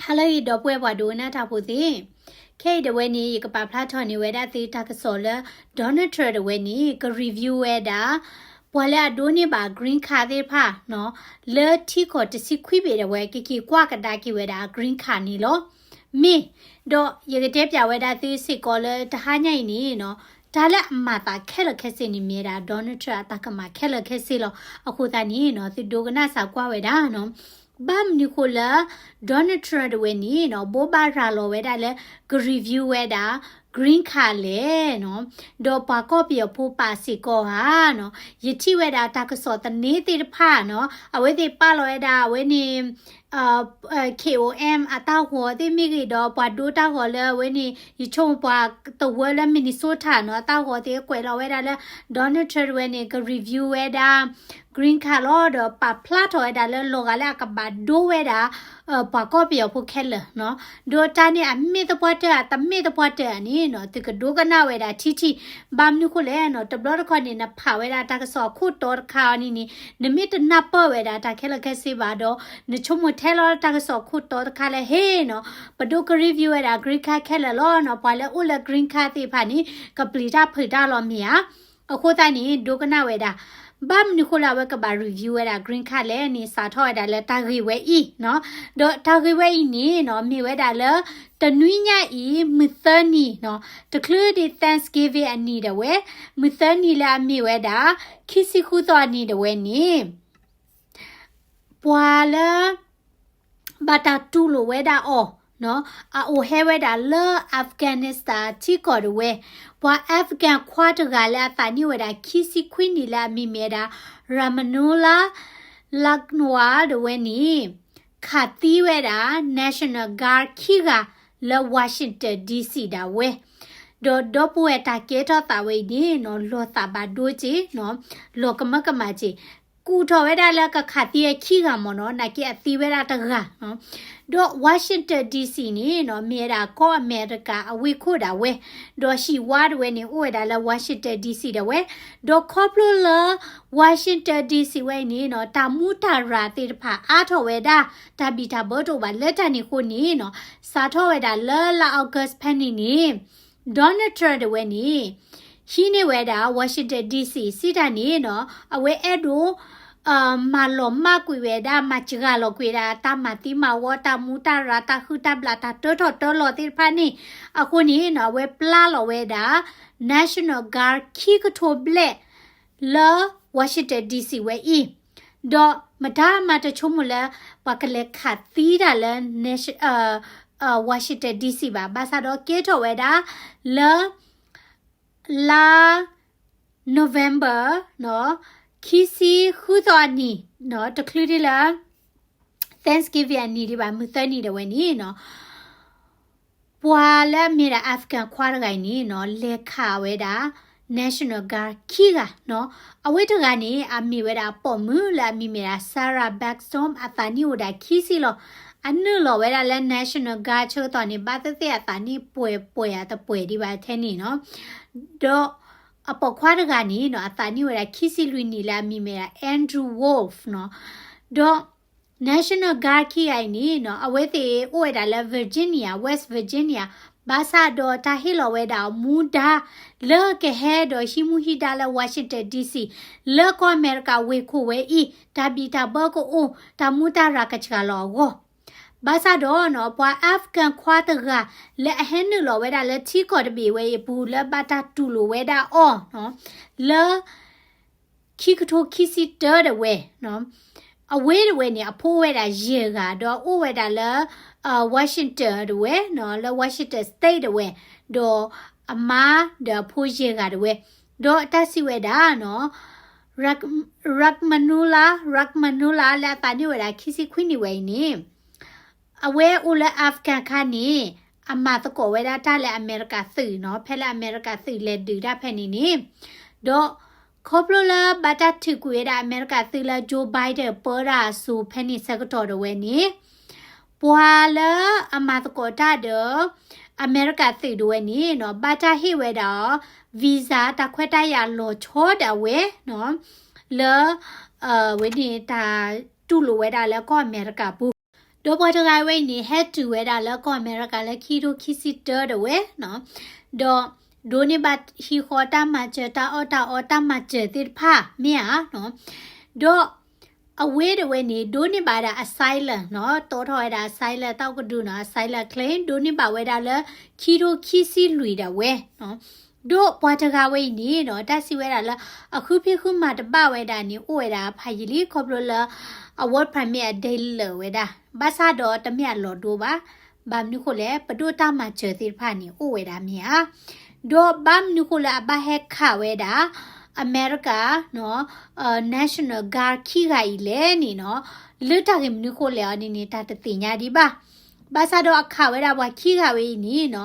ဟါလၢအဂ့ၤ ဒီပုၢ်ဝဲၢ်ပှၤဒိကနၣ်တၢ်ဖိသ့ၣ်, ခဲအံၤဒၣ်ဝဲန့ၣ် ယကပာ်ဖျါထီၣ်န့ၢ်ဝဲဒၣ်သုတၢ်ကစီၣ်လၢ Donald Trump ဒၣ်ဝဲန့ၣ် က review ဝဲဒၣ် ပှၤလၢအဒိးန့ၢ်ဘၣ် green card သ့ၣ်တဖၣ်နီၤ, လၢထံကီၢ်တဆံခွံဘ့ၣ်ဒၣ်ဝဲ ကက့ၤကွၢ်ကဒါက့ၤဝဲဒၣ် green card န့ၣ်လီၤ. မ့ၢ်, ဒီးယကတဲပၠးဝဲဒၣ်သုစ့ၢ်ကီးလၢတဟါညါအံၤန့ၣ်နီၤ, တၢ်လၢအမၤသးခဲလၢာ်ခဲဆ့န့ၣ် မ့ၢ်ဝဲဒၣ် Donald Trump အတၢ်ကမၣ်ခဲလၢာ်ခဲဆ့လီၤ. အဃိသတးန့ၣ်နီၤ သုဒိကနၣ်စၢ်ကွၢ်ဝဲဒၣ်နီၤ ဘၣ်မနုၤဃိလၢ Donald Trump တဝဲန့ၣ်နီၤ ဘိးဘၣ်ရၤလီၤဝဲဒၣ်လၢ က review ဝဲဒၣ် green card လဲၣ်နီၤ, ဒီးပှၤကီၢ်ပယီၤဖိပာ်စ့ၢ်ကီးဧါနီၤ, ယထံၣ်ဝဲဒၣ်တၢ်ကစီၣ်သန့သ့ၣ်တဖၣ်နီၤ, အဝဲသ့ၣ်ပာ်လီၤဝဲဒၣ်အဝဲန့ၣ် KOM အတၢ်ဂီၤသ့ၣ်မ့ၢ်ဂ့ၤဒီး ပှၤဒိတၢ်ဂီၤလၢအဝဲန့ၣ် ယဆိကမိၣ်ပှၤတဝၢလၢ Minnesota နီၤ အတၢ်ဂီၤသ့ၣ်ကွဲးလီၤဝဲဒၣ်လၢ Donald Trump တဝဲန့ၣ် က review ဝဲဒၣ် green card လီၤ ဒီးပာ်ဖျါထီၣ်ဝဲဒၣ်လၢလီၤဂာ်လၢအကဘၣ်ဒိဝဲဒၣ် ပှၤကီၢ်ပယီၤဖိခဲလၢာ်နီၤ, ဒီးတၢ်န့ၣ်အမ့ၢ်သပှၢ်တၢၢ်ဧါ တမ့ၢ်သပှၢ်တၢၢ်ဧါန့ၣ်နီၤ သုကဒိကနၣ်ဝဲဒၣ်ထံထံ, ဘၣ်မနုၤဃိလဲၣ်နီၤ တဘျီတခီၣ်န့ၣ် နဖးဝဲဒၣ်တၢ်ကစီၣ်အခိၣ်တီတခါအီၤန့ၣ်န့ၣ် နမ့ၢ်တနၢ်ပၢၢ်ဝဲဒၣ်တၢ်ခဲလၢာ်ခဲဆ့ဘၣ်ဒီး နဆိကမိၣ်ထဲလီၤတၢ်ကစီၣ်အခိၣ်တီတခါလၢဟ့ၣ်နီၤ ပဒိက review ဝဲဒၣ် green card ခဲလၢာ်လီၤနီၤ, ပှၤလၢအိၣ်လၢ green card သ့ၣ်တဖၣ်န့ၣ် ကပျံၤတၢ်ဖုးတၢ်လီၤမ့ၢ်ဧါ. အဃိသတးန့ၣ် ဒိကနၣ်ဝဲဒၣ် ဘၣ်မနုၤဃိလၢအဝဲကဘၣ် review ဝဲဒၣ် green card လဲၣ်န့ၣ် စးထီၣ်ဝဲဒၣ်လၢတၢ်ဂ့ၢ်ဝဲအံၤနီၤ, ဒီးတၢ်ဂ့ၢ်ဝဲအံၤန့ၣ်နီၤ မ့ၢ်ဝဲဒၣ်လၢ တနွံညါအံၤ မုၢ်သၢနံၤနီၤ တချုးဒံး Thanksgiving အနံၤဒၣ်ဝဲ မုၢ်သၢနံၤလၢအမ့ၢ်ဝဲဒၣ် ခံဆံဃုသီအနံၤဒၣ်ဝဲန့ၣ် ပှၤလၢ ဘၣ်တၢ်တူၢ်လိာ်ဝဲဒၣ်အီၤနီၤ အအိၣ်ဟဲဝဲဒၣ်လၢ Afghanistan ထံကီၢ်ဒၣ်ဝဲ, ပှၤ Afghan ခွါတဂၤလၢအသးနံၣ်အိၣ်ဝဲဒၣ် ခံဆံခွံနံၣ်လၢအမံၤမ့ၢ်ဝဲဒၣ် Rahmanullah Laknwar ဒၣ်ဝဲန့ၣ် ခးသံဝဲဒၣ် National Guard ခံဂၤလၢ Washington D C ဒၣ်ဝဲ, ဒီးဒီပုၢ်ဝဲၢ်တၢ်ကဲထီၣ်သးဝဲအံၤန့ၣ်နီၤ လီၤသးဘၣ်ဒိက့ၤနီၤ လီၤကမၢကမၣ်က့ၤ ကူၣ်ထီၣ်ဝဲဒၣ်လၢကခးသံဝဲခံဂၤမ့ၢ်နီၤ နာ်က့အသံဝဲဒၣ်တဂၤနီၤ, ဒီး Washington D C န့ၣ်နီၤ မ့ၢ်ဝဲဒၣ်ကီၢ်အမဲရကၤအဝ့ၢ်ခိၣ်ဒၣ်ဝဲ, ဒီးဟံၣ်ဝါဒၣ်ဝဲန့ၣ် အိၣ်ဝဲဒၣ်လၢ Washington D C ဒၣ်ဝဲ, ဒီးခီဖျိလၢ Washington D C ဝဲအံၤန့ၣ်နီၤ တၢ်မူတၢ်ရၢ်သ့ၣ်တဖၣ်အါထီၣ်ဝဲဒၣ် တၢ်ဘံၣ်တၢ်ဘၢတအိၣ်ဘၣ်လၢတၢ်န့ၣ်အဃိန့ၣ်နီၤ စးထီၣ်ဝဲဒၣ်လၢလါ August ဖဲန့ၣ်န့ၣ် Donald Trump ဒၣ်ဝဲန့ၣ် ဟံးန့ၢ်ဝဲဒၣ် Washington D C စံးတၢ်န့ၣ်နီၤ အဝဲအဲၣ်ဒိး မၤလီၤမၢ်ကွံာ်ဝဲဒၣ် မၤစှၤလီၤကွံာ်ဝဲဒၣ် တၢ်မၤသံမၤဝီ တၢ်မူတၢ်ရၢ် တၢ်ဟုၣ်တၢ်ဘျၣ် တၢ်တၢထီၣ်တၢလီၤသ့ၣ်တဖၣ်န့ၣ်, အဃိန့ၣ်နီၤ အဝဲပျၢ်လီၤဝဲဒၣ် National Guard ခံကထိဘျဲၣ် လၢ Washington D C ဝဲအံၤ, ဒီးမတၤမၤတဆိကမိၣ်လၢ ပှၤကလဲၤခးသံတၢ်လၢ Washington D C ဘၣ်, ဘၣ်ဆၣ်ဒီးကဲထီၣ်ဝဲဒၣ် လၢ လါ November နီၤ ခံဆံဃုသီအနံၤနီၤ တချုးဒံးလၢ Thanksgiving အနံၤဒံးဘၣ် မုၢ်သၢနံၤဒၣ်ဝဲန့ၣ်နီၤ ပှၤလၢအမ့ၢ်ဒၣ် Afghan ခွါတဂၤအံၤန့ၣ်နီၤ လဲၤခးဝဲဒၣ် National Guard ခံဂၤနီၤ, အဝဲတဂၤန့ၣ် အမ့ၢ်ဝဲဒၣ်ပိာ်မုၣ်လၢအမံၤမ့ၢ်ဒၣ် Sarah Bagstrom အသးနံၣ်အိၣ်ဒၣ်ခံဆံလီၤ. အနုာ်လီၤဝဲဒၣ်လၢ National Guard ဆၢကတီၢ်န့ၣ် ဘၣ်သ့ၣ်သ့ၣ်အသးနံၣ်ပှဲၤပှဲၤဧါတပှဲၤဒံးဘၣ်ထဲန့ၣ်နီၤ, ဒီးအပိာ်ခွါတဂၤန့ၣ်နီၤ အသးနံၣ်ဝဲဒၣ်ခံဆံလွံၢ်နံၣ်လၢအမံၤမ့ၢ်ဒၣ် Andrew Wolf နီၤ, ဒီး National Guard ခံဂၤအံၤန့ၣ်နီၤ အဝဲသ့ၣ်အိၣ်ဝဲဒၣ်လၢ Virginia, West Virginia, ဘၣ်ဆၣ်ဒီးတၢ်ဟ့ၣ်လီၤဝဲဒၣ်အမူဒါ လၢကဟဲဒီးဟံးမူဟံးဒါလၢ Washington D C လၢကီၢ်အမဲရကၤဝ့ၢ်ခိၣ်ဝဲအံၤ တၢ်ဘံၣ်တၢ်ဘၢကအိၣ် တၢ်မူတၢ်ရၢ်ကစှၤလီၤအဂီၢ် ဘၣ်ဆၣ်ဒီးနီၤ ပှၤ Afghan ခွါတဂၤ လၢအဟဲနုာ်လီၤဝဲဒၣ်လၢထံကီၢ်တဘ့ၣ်ဝဲအံၤအပူၤ လၢဘၣ်တၢ်တူၢ်လိာ်ဝဲဒၣ်အီၤနီၤ လၢ ခံကထိခံဆံတၢဒၣ်ဝဲနီၤ အဝဲဒၣ်ဝဲန့ၣ် အဖိအိၣ်ဝဲဒၣ်ယဲၢ်ဂၤ ဒီးအိၣ်ဝဲဒၣ်လၢ Washington ဒၣ်ဝဲနီၤ လၢ Washington State ဒၣ်ဝဲ ဒီးအမါဒီးအဖိယဲၢ်ဂၤဒၣ်ဝဲ ဒီးတၢ်စံးဝဲဒၣ်နီၤ Rahmanullah, Rahmanullah လၢအသးနံၣ်ဝဲဒၣ်ခံဆံခွံနံၣ်ဝဲအံၤန့ၣ် အဝဲအိၣ်လၢ Afghan ခါန့ၣ် အမၤသကိးဝဲဒၣ်တၢ်လၢအမဲရကၤသုးနီၤ ဖဲလၢအမဲရကၤသုးလဲၤဒုးတၢ်ဖဲန့ၣ်န့ၣ် ဒီး ခီဖျိလၢဘၣ်တၢ်ထုးကွံာ်ဝဲဒၣ်အမဲရကၤသုးလၢ Joe Biden ပၢတၢ်အစိၤဖဲန့ၣ်ဆၢကတီၢ်ဒၣ်ဝဲန့ၣ် ပှၤလၢအမၤသကိးတၢ်ဒီး အမဲရကၤသုးဒၣ်ဝဲန့ၣ်နီၤ ဘၣ်တၢ်ဟ့ၣ်ဝဲဒၣ် visa တၢ်ခွဲးတၢ်ယာ်လီၤဆီဒၣ်ဝဲနီၤ လၢ ဝဲန့ၣ်တၢ်တူၢ်လိာ်ဝဲဒၣ်လၢကီၢ်အမဲရကၤပူၤ ဒီးပှၤတဂၤဝဲအံၤန့ၣ် ဟဲတုၤဝဲဒၣ်လၢကီၢ်အမဲရကၤလၢခံထိခံဆံတၢဒၣ်ဝဲနီၤ, ဒီးဒိးန့ၢ်ဘၣ်ဟံၣ်ဃီတၢ်မၤစၢၤ တၢ်အီၣ်တၢ်အီတၢ်မၤစၢၤသ့ၣ်တဖၣ်မ့ၢ်ဧါနီၤ, ဒီး အဝဲဒၣ်ဝဲန့ၣ် ဒိးန့ၢ်ဘၣ်ဝဲဒၣ် asylum နီၤ, တီထီၣ်ဝဲဒၣ် asylum တၢ်အိၣ်ကဒုနီၤ, asylum claim ဒိးန့ၢ်ဘၣ်ဝဲဒၣ်လၢ ခံထိခံဆံလွံၢ်ဒၣ်ဝဲနီၤ, ဒီးပှၤတဂၤဝဲအံၤန့ၣ်နီၤ တၢ်စံးဝဲဒၣ်လၢ အဃုဖံးဃုမၤတဘၣ်ဝဲဒၣ်န့ၣ် အိၣ်ဝဲဒၣ်ဖးယံာ်လံ ခီဖျိလၢ အ work permit အဒဲလၢာ်ဝဲဒၣ်, ဘၣ်ဆၣ်ဒီးတမ့ၢ်အလီၢ်ဒိဘၣ်, ဘၣ်မနုၤဃိလဲၣ် ပဒိၣ်တၢ်မၤစၢၤသ့ၣ်တဖၣ်န့ၣ် အိၣ်ဝဲဒၣ်မ့ၢ်ဧါ ဒီးဘၣ်မနုၤဃိလၢအဘၣ်ဟဲခးဝဲဒၣ် အမဲရကၤ National Guard ခံဂၤအံၤလဲၣ်န့ၣ်နီၤ, လၢတၢ်ဂ့ၢ်မနုၤဃိလဲၣ်အီၤန့ၣ်န့ၣ် တၢ်တသ့ၣ်ညါဒံးဘၣ်. ဘၣ်ဆၣ်ဒီးအခးဝဲဒၣ်ပှၤခံဂၤဝဲအံၤန့ၣ်နီၤ,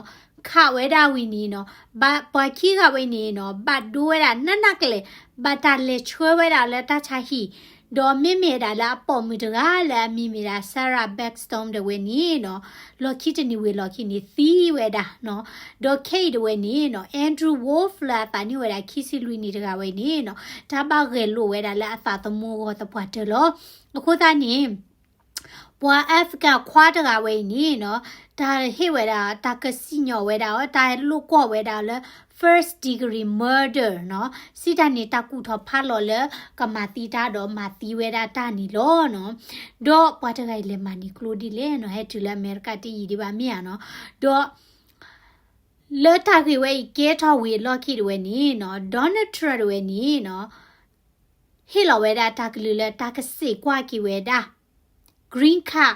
ခးဝဲဒၣ်ဝံၤန့ၣ်နီၤ, ဘၣ်ပှၤခံဂၤဝဲအံၤန့ၣ်နီၤ ဘၣ်ဒိဝဲဒၣ်နးနးကလဲာ်, ဘၣ်တၢ်လဲၤဆှၢဝဲဒၣ်လၢတၢ်ဆါဟံၣ်, ဒီးမ့မ့ၢ်ဒၣ်လၢအပိာ်မုၣ်တဂၤလၢအမံၤမ့ၢ်ဒၣ် Sarah Backstrom ဒၣ်ဝဲန့ၣ်နီၤ, လီၢ်ခံတနံၤဝံၤလီၢ်ခံန့ၣ်သံဝဲဒၣ်နီၤ, ဒီးခဲအံၤဒၣ်ဝဲန့ၣ်နီၤ Andrew Wolf လၢအသးနံၣ်ဝဲဒၣ်ခံဆံလွံၢ်နံၣ်တဂၤဝဲန့ၣ်နီၤ, တၢ်ဘၣ်ဂဲၤလိာ်ဝဲဒၣ်လၢအသးသမူအဂီၢ်သပှၢ်တၢၢ်လီၤ. အဃိသတးန့ၣ် ပှၤ African ခွါတဂၤဝဲအံၤန့ၣ်နီၤ, တၢ်ဟ့ၣ်ဝဲဒၣ် တၢ်ကစံၣ်ညီၣ်ဝဲဒၣ်အီၤ, တၢ်လိာ်ကွီၢ်ဝဲဒၣ်လၢ first degree murder နီၤ, စံးတၢ်န့ၣ် တၢ်ကူၣ်ထီၣ်ဖးလီၤလၢ ကမၤသံတၢ်ဒီးမၤသံဝဲဒၣ်တၢ်န့ၣ်လီၤနီၤ. ဒီးပှၤတဂၤအံၤလဲၤမၤန့ၢ်ကျိဒ်လဲၣ်နီၤ, ဟဲတုၤလၢအမဲရကၤတယံာ်ဒံးဘၣ်မ့ၢ်ဧါနီၤ. ဒီး လၢတၢ်ဂ့ၢ်ဝဲအံၤကဲထီၣ်ဝံၤအလီၢ်ခံဒၣ်ဝဲန့ၣ်နီၤ, Donald Trump ဒၣ်ဝဲန့ၣ်နီၤ ဟ့ၣ်လီၤဝဲဒၣ်တၢ်ကလုၢ်လၢတၢ်ကစံးကွၢ်က့ၤဝဲဒၣ် green card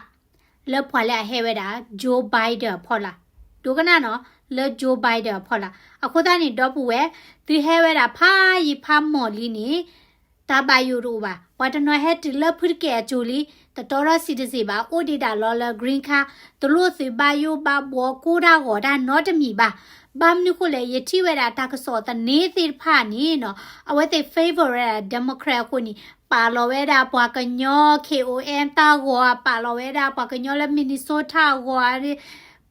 လၢပှၤလၢအဟဲဝဲဒၣ် Joe Biden အဖီလာ်, ဒိကနၣ်နီၤ, လၢ Joe Biden အဖီလာ်. အဃိသတးန့ၣ် ဒီပုၢ်ဝဲၢ်, သုဟဲဝဲဒၣ်ဖးယံာ်ဖးမီၢ်လံန့ၣ် တၢ်ဘၣ်ယိၣ်တအိၣ်ဘၣ်. ပှၤတနီၤဟဲတုၤလၢဖုတကဲအစိၤလံ, တတီထီၣ် citizen ဘၣ်, အိၣ်ဒံးဒၣ်လီၤလၢ green card, တလိၣ်သုးဘၣ်ယိၣ်ဘၣ်ဘှီကိၢ်တၢ်ဂီၤတၢ်နီတမံၤဘၣ်. ဘၣ်မနုၤဃိလဲၣ်, ယထံၣ်ဝဲဒၣ်တၢ်ကစီၣ်သန့သ့ၣ်တဖၣ်န့ၣ်နီၤ, အဝဲသ့ၣ် favor ဝဲဒၣ် Democrat အဃိန့ၣ် ပာ်လီၤဝဲဒၣ်ပှၤကညီ K O M တၢ်ဂီၤ, ပာ်လီၤဝဲဒၣ်ပှၤကညီလၢ Minnesota အဂီၤ,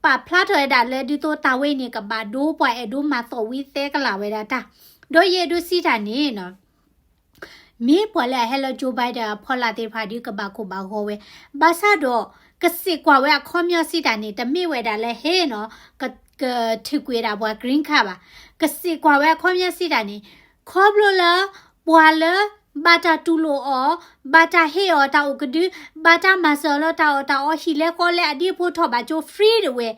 ပာ်ဖျါထီၣ်ဝဲဒၣ်လၢဒ်သိးတၢ်ဝဲအံၤန့ၣ် ကဘၣ်ဒိပှၤအဲၣ်ဒိးမၤသီၣ်ဝံသဲကလၤဝဲဒၣ်တၢ်. ဒီးယအဲၣ်ဒိးစံးတၢ်န့ၣ်နီၤ မ့ၢ်ပှၤလၢအဟဲလၢ Joe Biden အဖီလာ်သ့ၣ်တဖၣ်ဒီး ကဘၣ်ကိၢ်ဘၣ်ဂီၤဝဲ, ဘၣ်ဆၣ်ဒီး ကစံးကွၢ်ဝဲအခီပညီစံးတၢ်န့ၣ် တမ့ၢ်ဝဲဒၣ်လၢဟဲနီၤ ကထုးကွံာ်ဝဲဒၣ်ပှၤ green card ဘၣ်. ကစံးကွၢ်ဝဲအခီပညီစံးတၢ်န့ၣ် ခီဖျိလၢ ပှၤလၢ ဘၣ်တၢ်တူၢ်လိာ်အီၤ, ဘၣ်တၢ်ဟ့ၣ်အီၤတၢ်အိၣ်ကဒု, ဘၣ်တၢ်မၤစၢၤအီၤလၢတၢ်အီၣ်တၢ်အီ ဟံၣ်လဲဃီလဲအဒံးဖိထီၣ်ဘၣ်ကၠိ free ဒၣ်ဝဲ,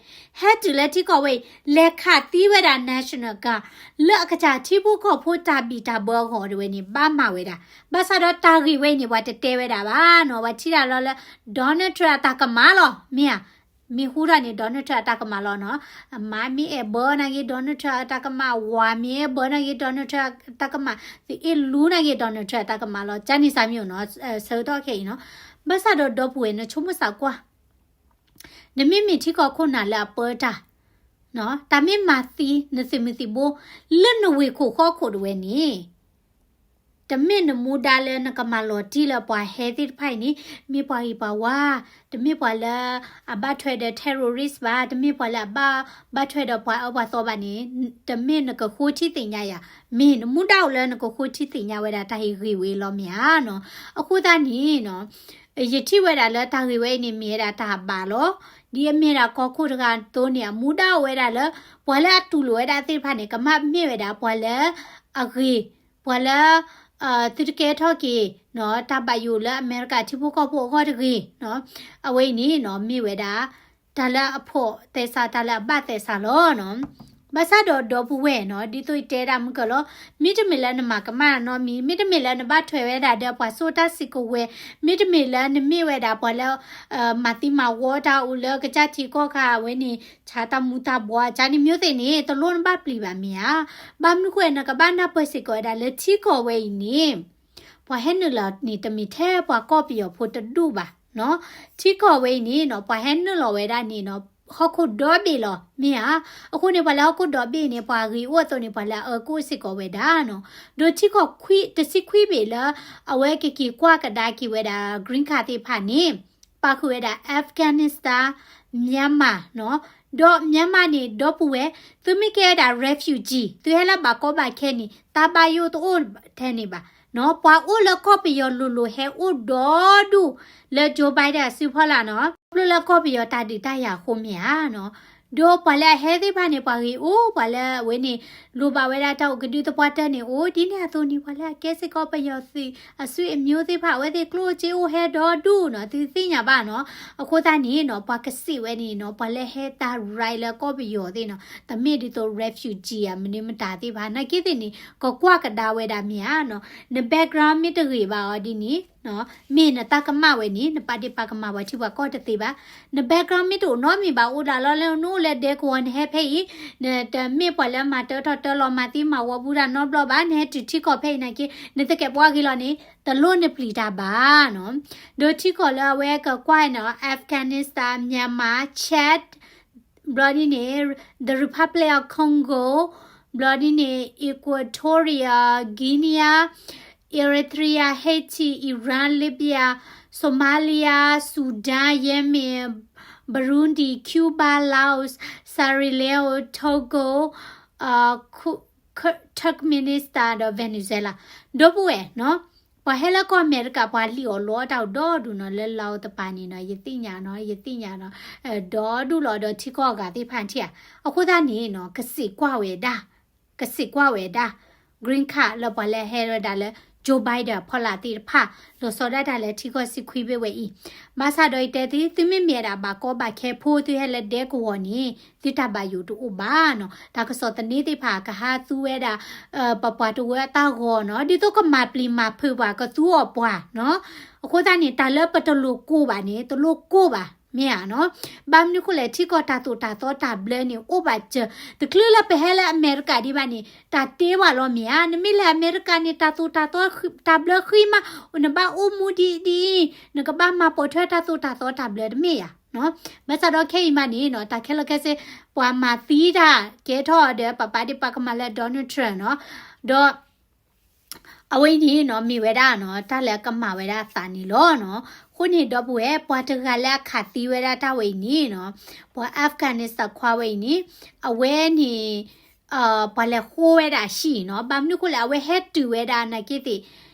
ဟဲတုၤလၢထံကီၢ်ဝဲအံၤ လဲၤခးသံဝဲဒၣ် National Guard လၢအကစၢ်ထံဖိကီၢ်ဖိတၢ်ဘံၣ်တၢ်ဘၢအဂီၢ်ဒၣ်ဝဲန့ၣ် ဘၣ်မၤဝဲဒၣ်. ဘၣ်ဆၣ်ဒီးတၢ်ဂ့ၢ်ဝဲအံၤန့ၣ် ပှၤတတဲဝဲဒၣ်ဘၣ်နီၤ, ပှၤထံၣ်တၢ်လီၤလၢ Donald Trump အတၢ်ကမၣ်လီၤ, မ့ၢ်ဧါ. မ့ၢ်ဟူထီၣ်န့ၣ် Donald Trump အတၢ်ကမၣ်လီၤနီၤ. အမါမ့ၢ်အဲၣ်ဘၢနာ်က့ Donald Trump အတၢ်ကမၣ်, ဝၤမ့ၢ်အဲၣ်ဘၢနာ်က့ Donald Trump အတၢ်ကမၣ်, သုးအ့ၣ်လူနာ်က့ Donald Trump အတၢ်ကမၣ်လီၤ. ကန့ၣ်စၢ်မံၤအိၣ်နီၤ, ဆၢကတီၢ်ခဲအံၤနီၤ. ဘၣ်ဆၣ်ဒီးဒီပုၢ်ဝဲၢ် နဆိကမိၣ်စၢ်ကွၢ် နမ့မ့ၢ်ထံကီၢ်ခိၣ်နၢ်လၢအပၢတၢ်, တၢ်မ့ၢ်မၤသံနသုးမုၢ်သံၣ်ဘိ လၢနဝ့ၢ်ခိၣ်ဃီခိၣ်ဒၣ်ဝဲန့ၣ်, တမ့ၢ်နမူဒါလၢနကမၤလီၤတံၢ်လၢပှၤဟဲသ့ၣ်တဖၣ်အံၤန့ၣ် မ့ၢ်ပှၤဂ့ၤပှၤဝါ, တမ့ၢ်ပှၤလၢအဘၣ်ထွဲဒီး terrorist ဘၣ်, တမ့ၢ်ပှၤလၢအဘၣ် ဘၣ်ထွဲဒီးပှၤအၢပှၤသီဘၣ်န့ၣ်, တမ့ၢ်နကဃိထံသ့ၣ်ညါယၤ, မ့ၢ်နမူဒါအိၣ်လၢနကဃိထံသ့ၣ်ညါဝဲဒၣ်တၢ်ဟ့ၣ်ဂ့ၢ်ဝဲလီၤမ့ၢ်ဧါနီၤ. အဃိသတးန့ၣ်နီၤ ယထံၣ်ဝဲဒၣ်လၢတၢ်ဂ့ၢ်ဝဲအံၤန့ၣ် မ့ၢ်ဝဲဒၣ်တၢ်ဘၣ်လီၤ. ဒ်အမ့ၢ်ဒၣ်ကီၢ်ခိၣ်တဂၤအသိးန့ၣ် အမူဒါအိၣ်ဝဲဒၣ်လၢ ပှၤလၢအတူၢ်လိာ်ဝဲဒၣ်သ့ၣ်တဖၣ်န့ၣ် ကမၣ်မ့ၢ်ဝဲဒၣ်ပှၤလၢအဂ့ၤ, ပှၤလၢ သုတကဲထီၣ်က့ၤ တၢ်ဘၣ်ယိၣ်လၢအမဲရကၤထံဖိကီၢ်ဖိအဂီၢ်တဂ့ၤ, အဝဲအံၤန့ၣ်နီၤ မ့ၢ်ဝဲဒၣ် တၢ်လၢအဖိးသဲစး တၢ်လၢအဘၣ်သဲစးလီၤနီၤ. ဘၣ်ဆၣ်ဒီးဒီပုၢ်ဝဲၢ်နီၤ ဒ်သိးယတဲဒၣ်မုၢ်ကၢၢ်လီၤ, မ့တမ့ၢ်လၢနမၤကမၣ်နီတမံၤ, မ့တမ့ၢ်လၢနဘၣ်ထွဲဝဲဒၣ်ဒီးပှၤစိာ်တၢ်စုကဝဲၤ, မ့တမ့ၢ်လၢနမ့ၢ်ဝဲဒၣ်ပှၤလၢ မၤသံမၤဝီတၢ်အိၣ်လၢကစၢ်ထံကီၢ်ခါဝဲန့ၣ် ဆါတၢ်မူၤတၢ်ဘှီး ကန့ၣ် မျိုးသ့ၣ်န့ၣ် တလိၣ်နဘၣ်ပျံၤဘၣ်မ့ၢ်ဧါ. ဘၣ်မနုၤဃိနကဘၣ်နၢ်ပၢၢ်စ့ၢ်ကီးဝဲဒၣ်လၢထံကီၢ်ဝဲအံၤန့ၣ် ပှၤဟဲနုာ်လီၤန့ၣ် တမ့ၢ်ထဲပှၤကီၢ်ပယီၤဖိတဒူၣ်ဘၣ်နီၤ. ထံကီၢ်ဝဲအံၤန့ၣ်နီၤ ပှၤဟဲနုာ်လီၤဝဲဒၣ်န့ၣ်နီၤ ဟီၣ်ခိၣ်ဒီဘ့ၣ်လီၤ မ့ၢ်ဧါ. အဃိန့ၣ် ပှၤလၢဟီၣ်ခိၣ်ဒီဘ့ၣ်န့ၣ် ပှၤဂ့ၤအိၣ်အသိးန့ၣ် ပှၤလၢအအၢကအိၣ်စ့ၢ်ကီးဝဲဒၣ်နီၤ. ဒီးထံကီၢ်ခွံ တဆံခွံဘ့ၣ်လၢ အဝဲကက့ၤကွၢ်ကဒါက့ၤဝဲဒၣ် green card သ့ၣ်တဖၣ်န့ၣ် ပာ်ဃုာ်ဝဲဒၣ် Afghanistan, Myanmar နီၤ. ဒီး Myanmar န့ၣ် ဒီပုၢ်ဝဲၢ် သုမ့ၢ်ကဲဝဲဒၣ် refugee သုဟဲလၢဘၣ်ကီဘၣ်ခဲန့ၣ် တၢ်ဘၣ်ယိၣ်တအိၣ်ထဲန့ၣ်ဘၣ်နီၤ. ပှၤအိၣ်လၢကီၢ်ပယီၤလိၤလိၤဟဲအိၣ်ဒီဒူၣ်လၢ Joe Biden အစုဖီလာ်နီၤ. ခီဖျိလၢကီၢ်ပယီၤတၢ်ဒုးတၢ်ယၤအဃိမ့ၢ်ဧါနီၤ. ဒီးပှၤလၢအဟဲသ့ၣ်တဖၣ်န့ၣ် ပှၤဂ့ၤအိၣ် ပှၤလၢအဝဲန့ၣ် လိၣ်ဘၣ်ဝဲဒၣ်တၢ်အိၣ်ကဒုသပှၢ်တၢၢ်န့ၣ်အိၣ် ဒ်န့ၣ်အသိးန့ၣ် ပှၤလၢအကဲစ့ၢ်ကီးပယီၤသုးအဆွေအမျိုးသ့ၣ်တဖၣ် အဝဲသ့ၣ်ကျိၣ်စ့အိၣ်ဟဲဒီဒူၣ်နီၤ သုသ့ၣ်ညါဘၣ်နီၤ. အဃိသတးန့ၣ်နီၤ ပှၤကစံးဝဲန့ၣ်နီၤ ပှၤလၢဟဲတၢ် right လၢကီၢ်ပယီၤသ့ၣ်နီၤ တမ့ၢ်ဒ်သိး refugee ဧါ မနုၤမတၤသ့ၣ်တဖၣ် နာ်က့သ့ၣ်န့ၣ် ကကွၢ်ကဒါဝဲဒၣ်မ့ၢ်ဧါနီၤ. န background မ့ၢ်တဂ့ၤဘၣ်အီၤဒ်န့ၣ် မ့ၢ်နတၢ်ကမၣ်ဝဲန့ၣ် နပာ်ဒ့ၣ်ပာ်ကမၣ်ပှၤထံပှၤကီၢ်တသ့ဘၣ်. န background မ့ၢ်တအိၣ်နီတမံၤဘၣ် အိၣ်ဒၣ်လီၤလၢနအိၣ်လၢဒဲကဝီၤ နဟဲဖဲအံၤ နတမ့ၢ်ပှၤလၢမၤတၢထီၣ်တၢလီၤမၤသံမၤဝီဘူးတၢ်နီတဘျီဘၣ် နဟဲတုၤထံကီၢ်ဖဲအံၤနာ်က့ နသကဲးပှၤဂ့ၤလီၤန့ၣ် တလိၣ်နပျံၤတၢ်ဘၣ်နီၤ. ဒီးထံကီၢ်လၢအဝဲကကွၢ်နီၤ Afghanistan, Myanmar, Chad, ဘျီဒ်န့ၣ် the Republic of Congo, ဘျီဒ်န့ၣ် Equatoria Guinea, Eritrea, Haiti, Iran, Libya, Somalia, Sudan, Yemen, Burundi, Cuba, Laos, Sierra Leone, Togo, Turkmenistan ဒီး Venezuela ဒီပုၢ်ဝဲၢ်နီၤ ပှၤဟဲလၢကီၢ်အမဲရကၤ ပှၤလံၣ်အီၤလီတၢ်အိၣ်ဒီဒူၣ်နီၤ လၢလီတပၤန့ၣ်နီၤ ယသ့ၣ်ညါနီၤ ယသ့ၣ်ညါနီၤ ဒီဒူၣ်လီၤဒီးထံကီၢ်အဂၤသ့ၣ်တဖၣ်ထံၣ်ဧါ. အဃိသတးန့ၣ်နီၤ ကစံးကွၢ်ဝဲဒၣ် ကစံးကွၢ်ဝဲဒၣ် green card လၢပှၤလၢဟဲဝဲဒၣ်လၢ Joe Biden အဖီလာ်သ့ၣ်တဖၣ် လီၤဆီဒၣ်တၢ်လၢထံကီၢ်ဆံခွံဘ့ၣ်ဝဲအံၤ ဘၣ်ဆၣ်ဒီးယတဲသု သုမ့မ့ၢ်ဝဲဒၣ်ဘၣ်ကီဘၣ်ခဲဖိ သုဟဲလၢဒဲကဝီၤန့ၣ် သုတၢ်ဘၣ်ယိၣ်တအိၣ်ဘၣ်နီၤ. တၢ်ကစီၣ်သန့သ့ၣ်တဖၣ် ကဟးသူဝဲဒၣ် ပပှၤတဝၢအတၢ်ဂီၤနီၤ ဒ်သိးကမၤပျံၤမၤဖုးပှၤ ကသူအီၤပှၤနီၤ. အဃိသတးန့ၣ် တၢ်လၢပတလိၣ်ကိၢ်ဘၣ်န့ၣ် တလိၣ်ကိၢ်ဘၣ် မ့ၢ်ဧါနီၤ. ဘၣ်မနုၤဃိလဲၣ် ထံကီၢ်တၢ်သိၣ်တၢ်သီတၢ်ဘျၢန့ၣ် အိၣ်ဘၣ်စၢၤ တချုးလၢပဟဲလၢအမဲရကၤဒံးဘၣ်န့ၣ် တၢ်တ့ဝဲလီၤမ့ၢ်ဧါ. နမ့ၢ်လဲၤအမဲရကၤန့ၣ် တၢ်သိၣ်တၢ်သီတၢ်ဘျၢဃံမး နဘၣ်အိၣ်မူဒ်အံၤဒ်အံၤ နကဘၣ်မၤပိာ်ထွဲတၢ်သိၣ်တၢ်သီတၢ်ဘျၢတမ့ၢ်ဧါနီၤ. ဘၣ်ဆၣ်ဒီးခဲအံၤမးန့ၣ်နီၤ တၢ်ခဲလၢာ်ခဲဆ့ ပှၤမၤသံတၢ်ကဲထီၣ်ဒီး ပပာ်ဒ့ၣ်ပာ်ကမၣ်လၢ Donald Trump နီၤ ဒီး အဝဲအံၤန့ၣ်နီၤ မ့ၢ်ဝဲဒၣ်နီၤ တၢ်လၢအကမၣ်ဝဲဒၣ်အသးန့ၣ်လီၤနီၤ. အဃိန့ၣ် ဒီပုၢ်ဝဲၢ် ပှၤတဂၤလၢအခးသံဝဲဒၣ်တၢ်ဝဲအံၤန့ၣ်နီၤ ပှၤ Afghanistan ခွါဝဲအံၤန့ၣ် အဝဲန့ၣ် ပှၤလဲၤဃိဝဲဒၣ်အဟံၣ်နီၤ. ဘၣ်မနုၤဃိလဲၣ် အဝဲဟဲတုၤဝဲဒၣ်နာ်က့သ့ၣ်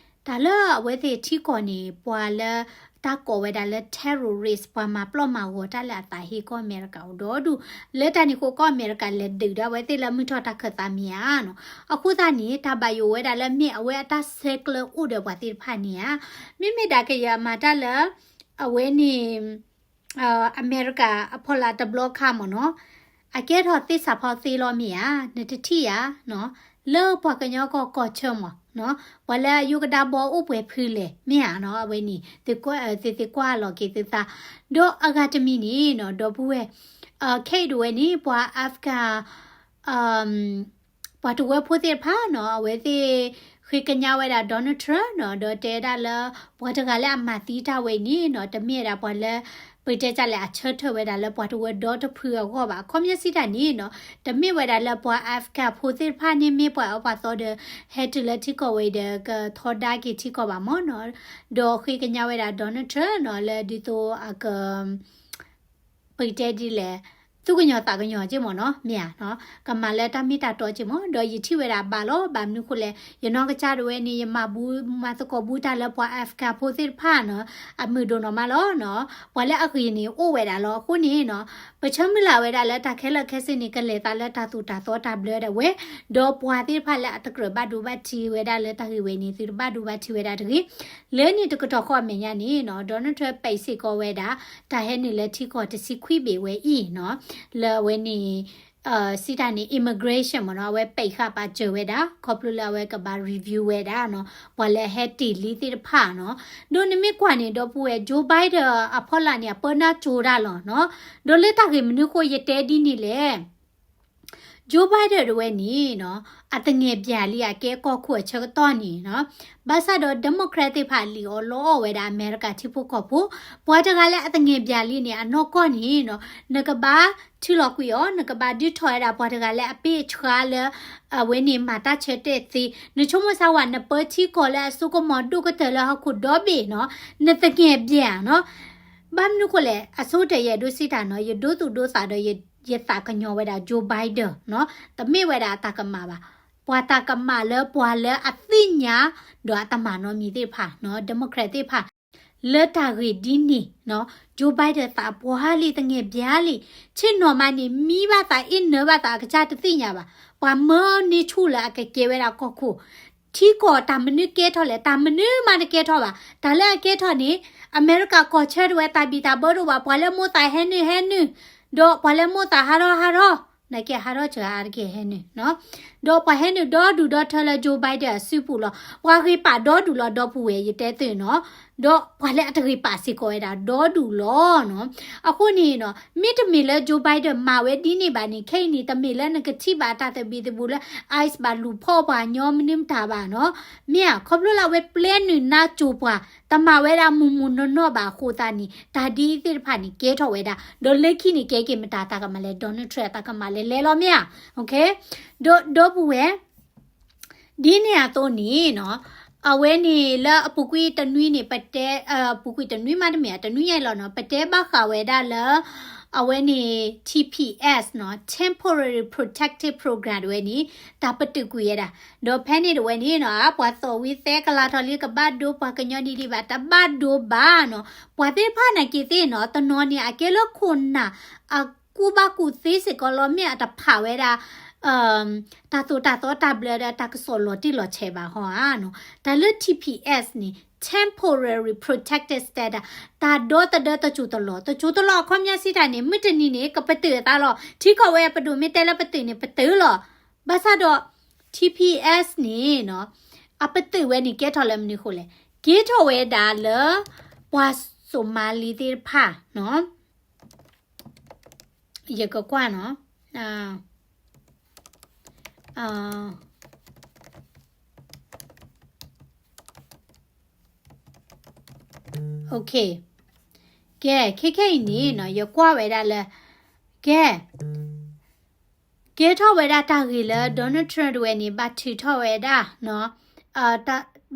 တၢ်လၢအဝဲသ့ၣ်ထံကီၢ်န့ၣ် ပှၤလၢတၢ်ကိးဝဲဒၣ်လၢ terrorist ပှၤမၤပျီၢ်မၤဂီၤတၢ်လၢအသးဟ့ကီၢ်အမဲရကၤအိၣ်ဒီဒူၣ် လၢတၢ်န့ၣ်အဃိ ကီၢ်အမဲရကၤလဲၤဒုးဒီးအဝဲသ့ၣ်လၢမုၢ်ထီၣ်တၢ်ခၢၣ်သးမ့ၢ်ဧါနီၤ. အဃိသတးန့ၣ် တၢ်ဘၣ်ယိၣ်ဝဲဒၣ်လၢမ့ၢ်အဝဲအတၢ်ဆဲးကျၢအိၣ်ဒီးပှၤသ့ၣ်တဖၣ်န့ၣ်ဧါ. မ့မ့ၢ်ဒၣ်ကယၤမၤတၢ်လၢ အဝဲန့ၣ် အမဲရကၤအဖီလာ်တဘျီခါမ့ၢ်နီၤ အကဲထီၣ်သ့စးဖီသ့လီၤမ့ၢ်ဧါ နတထံၣ်ဧါနီၤ. လၢပှၤကညီကီၢ်ကီၢ်ဆၢမ့ၢ်နီၤ ပှၤလၢအယိကဒါဘီအိၣ်ပှဲၤဖုလဲၣ် မ့ၢ်ဧါနီၤ. အဝဲန့ၣ် သုသ့ကွၢ်လီၤက့ၤသုသး ဒီးအဂၤတမံၤန့ၣ်နီၤ ဒီပုၢ်ဝဲၢ် ခဲအံၤဒၣ်ဝဲန့ၣ် ပှၤ Afghan ပှၤတဝၢဖိသ့ၣ်တဖၣ်နီၤ အဝဲသ့ၣ်ဃ့ကညးဝဲဒၣ် Donald Trump နီၤ ဒီးတဲဒၣ်လၢ ပှၤတဂၤလၢအမၤသံတၢ်ဝဲအံၤန့ၣ်နီၤ တမ့ၢ်ဝဲဒၣ်ပှၤလၢ ပတဲတၢ်လဲၣ် အဆၢထၢၣ်ဝဲဒၣ်လၢပှၤတဝၢဒီတဖုအဂီၢ်ဘၣ်. အခီပညီစံးတၢ်န့ၣ်နီၤ တမ့ၢ်ဝဲဒၣ်လၢပှၤ Afghan ဖိသ့ၣ်တဖၣ်န့ၣ် မ့ၢ်ပှၤအၢပှၤသီဒီး ဟဲတုၤလၢထံကီၢ်ဝဲအံၤဒီး ကထီဒါက့ၤထံကီၢ်ဘၣ်မ့ၢ်နီၤ. ဒီးဃ့ကညးဝဲဒၣ် Donald Trump နီၤ လၢဒ်သိးအက ပကတဲဒ်လဲၣ် သူၣ်ကညီၤသးကညီၤက့မ့ၢ်နီၤ မ့ၢ်ဧါနီၤ ကမၤလၢတၢ်မ့ၢ်တၢ်တီက့မ့ၢ် ဒီးယထံၣ်ဝဲဒၣ်ဘၣ်လီၤ. ဘၣ်မနုၤဃိလဲၣ် ယနီၢ်ကစၢ်ဒၣ်ဝဲန့ၣ် ယမၤဘူးမၤသကိးဘူးတၢ်လၢပှၤ Afghan ဖိသ့ၣ်တဖၣ်နီၤ အမုာ်ဒိၣ်နီၢ်မးလီၤနီၤ. ပှၤလၢအဂ့ၤန့ၣ်အိၣ်ဝဲဒၣ်လီၤ. အဃိန့ၣ်နီၤ ပဆၢမုၢ်လၢ်ဝဲဒၣ်လၢတၢ်ခဲလၢာ်ခဲဆ့န့ၣ် ကလဲၤသးလၢတၢ်သိၣ်တၢ်သီတၢ်ဘျၢဒၣ်ဝဲ ဒီးပှၤသ့ၣ်တဖၣ်လၢအတကြၢးဘၣ်ဒိဘၣ်ထံးဝဲဒၣ်လၢတၢ်ဂ့ၢ်ဝဲန့ၣ် သုတဘၣ်ဒိဘၣ်ထံးဝဲဒၣ်တဂ့ၤ လၢန့ၣ်တကတီၢ်ဃီအမဲာ်ညါန့ၣ်နီၤ Donald Trump ပိတ်စ့ၢ်ကီးဝဲဒၣ် တၢ်ဟဲနုာ်လၢထံကီၢ်တဆံခွံဘ့ၣ်ဝဲအံၤနီၤ လၢအဝဲန့ၣ် စံးတၢ်န့ၣ် immigration မ့ၢ်နီၤ အဝဲပိတ်ဃာ်ပာ်စၢၤဝဲဒၣ် ခီဖျိလၢအဝဲကဘၣ် review ဝဲဒၣ်နီၤ ပှၤလၢအဟဲတ့ၢ်လံသ့ၣ်တဖၣ်နီၤ ဒီးနမ့ၢ်ကွၢ်န့ၣ် ဒီပုၢ်ဝဲၢ် Joe Biden အဖီလာ်န့ၣ် အပၢနၢ်ကၠိတၢ်လီၤနီၤ ဒီးလၢတၢ်ဂ့ၢ်မနုၤဃိယတဲဒ်န့ၣ်လဲၣ် Joe Biden တဝဲန့ၣ်နီၤ အသငယ်ပြန်လံ အကဲကီၢ်ခိၣ်အဆၢကတီၢ်န့ၣ်နီၤ ဘၣ်ဆၣ်ဒီး Democrat သ့ၣ်တဖၣ်လံၣ်အီၣ်လီအီၣ်ဝဲဒၣ်အမဲရကၤထံဖိကီၢ်ဖိ ပှၤတဂၤလၢအသငယ်ပြန်လံန့ၣ် အနီၢ်ကီၢ်န့ၣ်နီၤ နကဘၣ်ထုးလီၤကွံာ်အီၤ နကဘၣ်ဒုးထီၣ်ဝဲဒၣ်ပှၤတဂၤလၢအပ့ၢ်အဆှါလၢ အဝဲန့ၣ်မၤတၢ်ဆၢတဲာ်သ့ နဆိကမိၣ်စၢ်ဝဲ နပၢထံကီၢ်လၢအစိကမီၤဒိၣ်ကတၢၢ်လၢဟီၣ်ခိၣ်ဒီဘ့ၣ်နီၤ နသငယ်ပြန်နီၤ ဘၣ်မနုၤဃိလဲၣ် အဆိကတၢၢ်ယအဲၣ်ဒိးစံးတၢ်နီၤ ယဒိသူၣ်ဒိသးဒီး ယသးကညီၤဝဲဒၣ် Joe Biden နီၤ တမ့ၢ်ဝဲဒၣ်အတၢ်ကမၣ်ဘၣ် ပှၤတၢ်ကမၣ်လၢပှၤလၢအသ့ၣ်ညါ ဒီးအတမၤနီတမံၤသ့ၣ်တဖၣ်နီၤ Democrat သ့ၣ်တဖၣ် လၢတၢ်ဂ့ၢ်ဒ်န့ၣ်နီၤ Joe Biden သးပှၢ်လံ သငဲးဘျါလံ, ဆ့ၣ်နီၤမးန့ၣ် မံဘၣ်သး အ့ၣ်နၢဘၣ်သး အကစၢ်တသ့ၣ်ညါဘၣ်. ပှၤမၢန့ၢ်ဆူၣ်လၢအကကဲဝဲဒၣ်ကီၢ်ခိၣ် ထံကီၢ်တၢ်မနုၤကဲထီၣ်လဲၣ်, တၢ်မနုၤမးတကဲထီၣ်ဘၣ်. တၢ်လၢအကဲထီၣ်န့ၣ် အမဲရကၤကီၢ်ဆၢတဝဲ တၢ်ဘံၣ်တၢ်ဘၢတအိၣ်ဘၣ်, ပှၤလၢမိၣ်သးဟဲနုာ်ဟဲနုာ်, ဒီးပှၤလၢမိၣ်သးဟးထီၣ်ဟးထီၣ်, နာ်က့ဟးထီၣ်စှၤအါတက့ၢ်ဟဲနုာ်နီၤ, ဒီးပှၤဟဲနုာ်ဒီဒူၣ်ဒီထၢလၢ Joe Biden အစုပူၤလီၤ. ပှၤဂ့ၤပာ်ဒီဒူၣ်လီၤ ဒီပုၢ်ဝဲၢ် ယတဲသုနီၤ, ဒီးပှၤလၢအတဂ့ၤပာ်စ့ၢ်ကီးဝဲဒၣ် ဒီဒူၣ်လီၤနီၤ. အဃိန့ၣ်နီၤ မ့တမ့ၢ်လၢ Joe Biden မၤဝဲဒ်န့ၣ်ဘၣ်န့ၣ် ခဲအံၤန့ၣ် တမ့ၢ်လၢနကထံၣ်ဘၣ်တၢ်သဘံၣ်သဘုၣ်လၢ ICE ဘၣ်လူၤဖီၣ်ပှၤညီမနုၤမတၤဘၣ်နီၤ. မ့ၢ်ဧါ, ခီဖျိလၢအဝဲပျဲနုာ်နါစိၤပှၤ တမၤဝဲဒၣ်မုၢ်မုၢ်နီၢ်နီၢ်ဘၣ်အဃိသတးန့ၣ် တၢ်ဒ်အံၤသ့ၣ်တဖၣ်န့ၣ် ကဲထီၣ်ဝဲဒၣ်, ဒီးလၢခံန့ၣ် ကဲက့ၤမတၤတၢ်ကမၣ်လဲၣ်, Donald Trump တၢ်ကမၣ်လဲၣ်လဲၣ်လီၤ မ့ၢ်ဧါ. ဒီး ဒီပုၢ်ဝဲၢ် ဒ်န့ၣ်အသိးန့ၣ်နီၤ, အဝဲန့ၣ်လၢအပူၤကွံာ်တနွံန့ၣ် ပတဲ, ပူၤကွံာ်တနွံမးတမ့ၢ် တနွံညါအံၤလီၤနီၤ, ပတဲဘၣ်ဃးဝဲဒၣ်လၢ အဝဲန့ၣ် TPS နီၤ, Temporary Protected Program တဝဲန့ၣ် တၢ်ပတုာ်ကွံာ်ဝဲဒၣ်. ဒီးဖဲန့ၣ်တဝဲန့ၣ်နီၤ, ပှၤသီၣ်ဝံသဲကလၤထီၣ်လံ ကဘၣ်ဒိပှၤကညီဒ်ဒံးဘၣ်, တဘၣ်ဒိဘၣ်နီၤ. ပှၤသ့ၣ်တဖၣ်နာ်က့သ့ၣ်နီၤ, တနီၤန့ၣ် အကဲလၢခိၣ်နၢ် အကူၣ်ဘၣ်ကူၣ်သ့စ့ၢ်ကီးလီၤ, မ့ၢ်အတဖးဝဲဒၣ် တၢ်သိၣ်တၢ်သီတၢ်ဘျၢဒီး တၢ်ကစီၣ်လီၤတံၢ်လီၤဆဲးဘၣ်ဟီဧါနီၤ. တၢ်လၢ TPS န့ၣ် Temporary Protected Status, တၢ်ဒီသဒၢတစိၢ်တလီၢ်, တစိၢ်တလီၢ်အခီပညီစံးတၢ်န့ၣ် မုၢ်တနံၤန့ၣ် ကပတုာ်အသးလီၤ. ထံကီၢ်ဝဲအပဒိၣ်မ့ၢ်တဲလၢပတုာ်န့ၣ် ပတုာ်လီၤ. ဘၣ်ဆၣ်ဒီး TPS န့ၣ်နီၤ, အပတုာ်ဝဲန့ၣ် ကဲထီၣ်လၢမနုၤအဃိလဲၣ်. ကဲထီၣ်ဝဲဒၣ်လၢ ပှၤစိၤမါလံသ့ၣ်တဖၣ်နီၤ ယကကွၢ်နီၤ, အ ကဲ, ခဲခဲအံၤန့ၣ်နီၤ ယကွၢ်ဝဲဒၣ်လၢ ကဲ, ကဲထီၣ်ဝဲဒၣ်တၢ်ဂ့ၢ်လၢ Donald Trump တဝဲန့ၣ် ဘၣ်ထုးထီၣ်ဝဲဒၣ်နီၤ,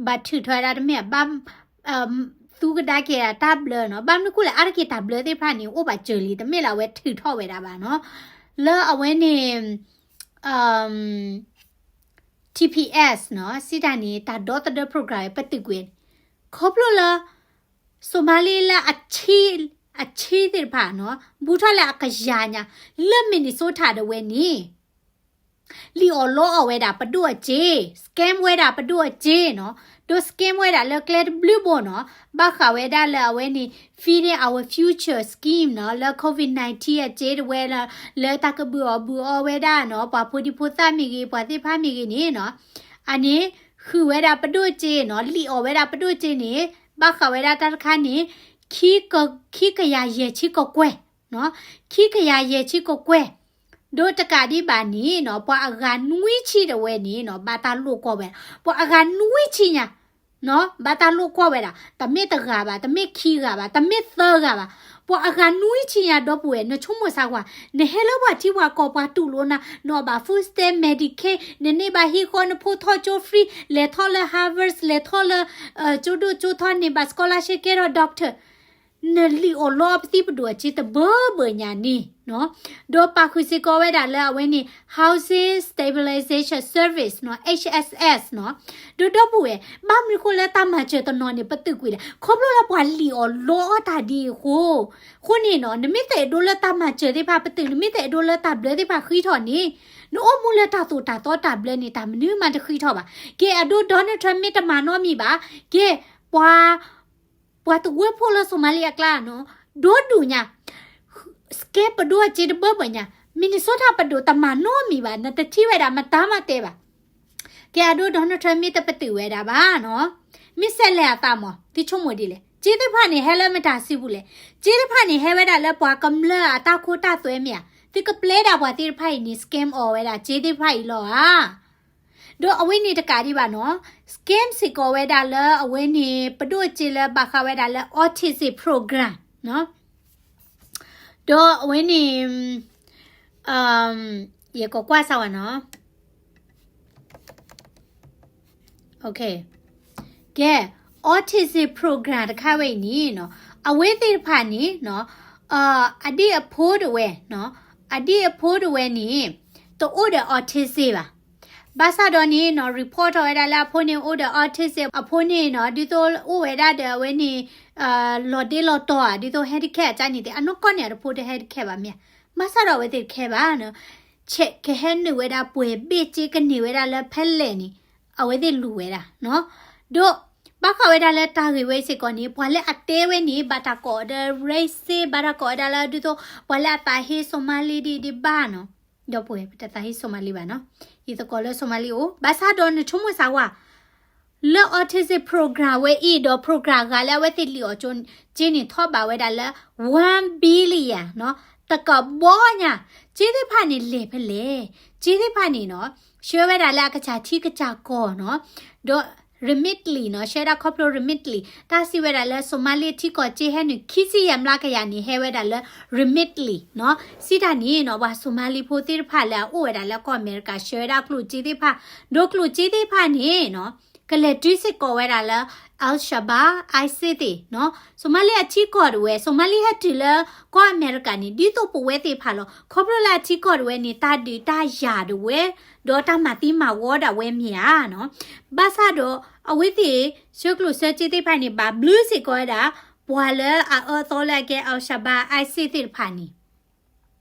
ဘၣ်ထုးထီၣ်ဝဲဒၣ်တမ့ၢ် ဘၣ် သူကဒါက့ၤတၢ်ဘျၢနီၤ. ဘၣ်မနုၤဃိလဲၣ်, အါတက့ၢ်တၢ်ဘျၢသ့ၣ်တဖၣ်န့ၣ် အိၣ်ဘၣ်စၢၤလံ, တမ့ၢ်လၢအဝဲထုးထီၣ်ဝဲဒၣ်ဘၣ်နီၤ. လၢအဝဲန့ၣ် TPS နီၤ စံးတၢ်န့ၣ် တၢ်ဒီသဒၢ program ဝဲ ပတုာ်ကွံာ်န့ၣ် ခီဖျိလၢ စိၤမါလံလၢအဆံ, အဆံသ့ၣ်တဖၣ်နီၤ ဘူးထီၣ်လၢအကယၤညါ လၢ Minnesota တဝဲန့ၣ် လံၣ်အီၣ်လီအီၣ်ဝဲဒၣ်ပဒိၣ်အစ့, scam ဝဲဒၣ်ပဒိၣ်အစ့နီၤ, ဒီး scam ဝဲဒၣ်လၢကျဲတဘျုးဘိနီၤ, ဘၣ်ဃးဝဲဒၣ်လၢအဝဲန့ၣ် Feeding Our Future Scheme နီၤ, လၢ COVID nineteen အစ့တဝဲလၢ လၢတၢ်ကဘုၣ်အီၣ်ဘုၣ်အီဝဲဒၣ်နီၤ, ပှၤဖိဒံဖိသၣ်မ့ၢ်ဂ့ၤ ပှၤသ့ၣ်တဖၣ်မ့ၢ်ဂ့ၤန့ၣ်နီၤ, အန့ၣ် ဃုာ်ဝဲဒၣ်ပဒိၣ်စ့နီၤ, လံၣ်အီၣ်ဝဲဒၣ်ပဒိၣ်စ့န့ၣ် ဘၣ်ဃးဝဲဒၣ်တၢ်တခါန့ၣ် ခံက, ခံကယၤယဲၢ်ဆံကကွဲၢ်နီၤ, ခံကယၤယဲၢ်ဆံကကွဲၢ်, ဒီးတကးဒံးဘၣ်န့ၣ်နီၤ, ပှၤအဂၤနွံဆံတဝဲန့ၣ်နီၤ ဘၣ်တၢ်လိာ်ကွီၢ်ဝဲဒၣ်, ပှၤအဂၤနွံဆံညါ နီၤ, ဘၣ်တၢ်လိာ်ကွီၢ်ဝဲဒၣ်, တမ့ၢ်တဂၤဘၣ်, တမ့ၢ်ခံဂၤဘၣ်, တမ့ၢ်သၢဂၤဘၣ်, ပှၤအဂၤနွံဆံညါ ဒီပုၢ်ဝဲၢ်, နဆိကမိၣ်စၢ်ကွၢ်, နဟဲလၢပှၤထံပှၤကီၢ် ပှၤတူၢ်လိာ်နၤ, နအီၣ်ဘၣ် food stamp, Medicaid, နန့ၢ်ဘၣ်ဟံၣ်ဃီ, နဖိထီၣ်ကၠိ free, လဲၤထီၣ်လၢ Harvard, လဲၤထီၣ်လၢ ကၠိဒိၣ်ကၠိထီ န့ၢ်ဘၣ် scholarship ကဲထီၣ် doctor, နလံၣ်အီၣ်လီအီၣ်ပသံပဒိၣ်အစ့တဘၢဘၢညါန့ၣ်နီၤ, ဒီးပာ်ဃုာ်စ့ၢ်ကီးဝဲဒၣ်လၢအဝဲန့ၣ် Housing Stabilization Service နီၤ, H S S နီၤ, ဒီးဒီပုၢ်ဝဲၢ်, ဘၣ်မနုၤဃိလၢတၢ်မၤစၢၤတနီၤန့ၣ် ပတုာ်ကွံာ်လဲၣ်, ခီဖျိလၢပှၤလံၣ်အီၣ်လီအီၣ်တၢ်ဒ်အံၤအဃိ, အဃိန့ၣ်နီၤ, နမ့ၢ်သအဲၣ်ဒိးလၢတၢ်မၤစၢၤသ့ၣ်တဖၣ် ပတုာ်, နမ့ၢ်သအဲၣ်ဒိးလၢတၢ်ဘျၢသ့ၣ်တဖၣ်ဃံထီၣ်န့ၣ်, နအိၣ်မူလၢတၢ်သိၣ်တၢ်သီတၢ်ဘျၢန့ၣ် တၢ်မနုၤမးတဃံထီၣ်ဘၣ်. ကဲအဒိ Donald Trump မ့ၢ်တမၤနီတမံၤဘၣ်, ကဲ ပှၤ ပှၤတဝၢဖိလၢစိၤမါလံအကျါနီၤ, ဒီဒူၣ်ညါ, scam ပဒိၣ်အစ့တဘၢဘၢညါ, Minnesota ပဒိၣ်တမၤနီတမံၤဘၣ်, နတထံၣ်ဝဲဒၣ်မတၤမးတဲဘၣ်. ကဲအဒိ Donald Trump မ့ၢ်တပတုာ်ဝဲဒၣ်ဘၣ်နီၤ, မ့ၢ်စဲးလဲၤအသးမး, သုဆိကမိၣ်ဒ်လဲၣ်, စ့သ့ၣ်တဖၣ်န့ၣ် ဟဲလၢမတၤစုပူၤလဲၣ်, စ့သ့ၣ်တဖၣ်န့ၣ် ဟဲဝဲဒၣ်လၢပှၤကမျၢၢ်အတၢ်ခိတၢ်သွဲမ့ၢ်ဧါ, သုကပျဲဒၣ်ပှၤသ့ၣ်တဖၣ်အံၤန့ၣ် scam အီၤဝဲဒၣ် စ့သ့ၣ်တဖၣ်အံၤလီၤဧါ. ဒီးအဝဲန့ၣ်တကးဒံးဘၣ်နီၤ, scam စ့ၢ်ကီးဝဲဒၣ်လၢအဝဲန့ၣ် ပဒိၣ်စ့လၢဘၣ်ဃးဝဲဒၣ်လၢ autism program နီၤ, ဒီးအဝဲန့ၣ် ယကကွၢ်စၢ်ဝဲနီၤ, ကဲ autism program တခါဝဲအံၤန့ၣ်နီၤ, အဝဲသ့ၣ်တဖၣ်န့ၣ်နီၤ, အဒ့ၣ်အဖိတဝဲနီၤ, အဒ့ၣ်အဖိတဝဲန့ၣ် တအိၣ်ဒီး autism ဘၣ်. ဘၣ်ဆၣ်ဒီးန့ၣ်နီၤ, report ထီၣ်ဝဲဒၣ်လၢအဖိန့ၣ်အိၣ်ဒီး autism, အဖိန့ၣ်နီၤ, ဒ်သိးအိၣ်ဝဲဒၣ်ဒီးအဝဲန့ၣ် လီၤဒ့လီၤတီၤဧါ, ဒ်သိး handicap အကါန့ၣ်သ့ၣ် အနီၢ်ကီၢ်န့ၣ် အတဖိတ handicap ဘၣ်မ့ၢ်ဧါ, ဘၣ်ဆၣ်ဒီးအဝဲသ့ၣ်တခဲဘၣ်နီၤ, ကဟဲနုာ်ဝဲဒၣ်ပှဲၤဘ့ၣ်က့ကန့ၢ်ဝဲဒၣ်လၢဖဲလဲၣ်န့ၣ် အဝဲသ့ၣ်လူၤဝဲဒၣ်နီၤ, ဒီး ဘၣ်ဃးဝဲဒၣ်လၢတၢ်ဂ့ၢ်ဝဲအံၤစ့ၢ်ကီးန့ၣ် ပှၤလၢအတဲဝဲန့ၣ် ဘၣ်တၢ်ကိးအီၤဒီး racist ဘၣ်တၢ်ကိးဝဲဒၣ်လၢဒ်သိး ပှၤလၢအသးဟ့ Somali ဒ်ဒ်ဘၣ်နီၤ, ဒီပုၢ်ဝဲၢ် ပတသးဟ့ Somali ဘၣ်နီၤ, ယသကိးလၢ Somali အိၣ် ဘၣ်ဆၣ်ဒီးနဆိကမိၣ်စၢ်ဝဲ လၢ autism program ဝဲအံၤဒီး program ဂၤလၢအဝဲသ့ၣ်လံၣ်အီၤက့န့ၣ် ထီၣ်ဘးဝဲဒၣ်လၢ one billion နီၤ, တကဘီညါ, က့သ့ၣ်တဖၣ်န့ၣ်လဲၤဖဲလဲၣ်, က့သ့ၣ်တဖၣ်န့ၣ်နီၤ ဆှၢဝဲဒၣ်လၢအကစၢ်ထံကစၢ်ကီၢ်နီၤ, ဒီး Remitly နီၤ, ဆှၢဒၣ်ခီဖျိ Remitly တၢ်စံးဝဲဒၣ်လၢ Somali ထံကီၢ်က့ဟဲနုာ် ခံဆံယဲၢ်မျးကယၤန့ၣ် ဟဲဝဲဒၣ်လၢ Remitly နီၤ, စံးတၢ်န့ၣ်နီၤ ပှၤ Somali ဖိသ့ၣ်တဖၣ်လၢအအိၣ်ဝဲဒၣ်လၢကီၢ်အမဲရကၤ ဆှၢဝဲဒၣ်ကျိၣ်စ့သ့ၣ်တဖၣ်, ဒီးကျိၣ်စ့သ့ၣ်တဖၣ်န့ၣ်နီၤ ကလဲၤတုၤစ့ၢ်ကီးဝဲဒၣ်လၢ Al-Shabaab, ISIS သ့ၣ်နီၤ, Somali အထံကီၢ်တဝဲ Somali ဟဲတုၤလၢကီၢ်အမဲရကၤန့ၣ် ဒ်သိးပဝဲသ့ၣ်တဖၣ်လီၤ, ခီဖျိလၢအထံကီၢ်တဝဲန့ၣ် တၢ်ဒုးတၢ်ယၤတဝဲ ဒီးတၢ်မၤသံမၤဝီဒၣ်ဝဲမ့ၢ်ဧါနီၤ, ဘၣ်ဆၣ်ဒီး အဝဲသ့ၣ် ဆှၢကျိၣ်ဆှၢစ့သ့ၣ်တဖၣ်န့ၣ် ဘၣ်ဘျုးစ့ၢ်ကီးဝဲဒၣ် ပှၤလၢအအၢအသီလၢအကဲ Al-Shabaab, ISIS သ့ၣ်တဖၣ်န့ၣ်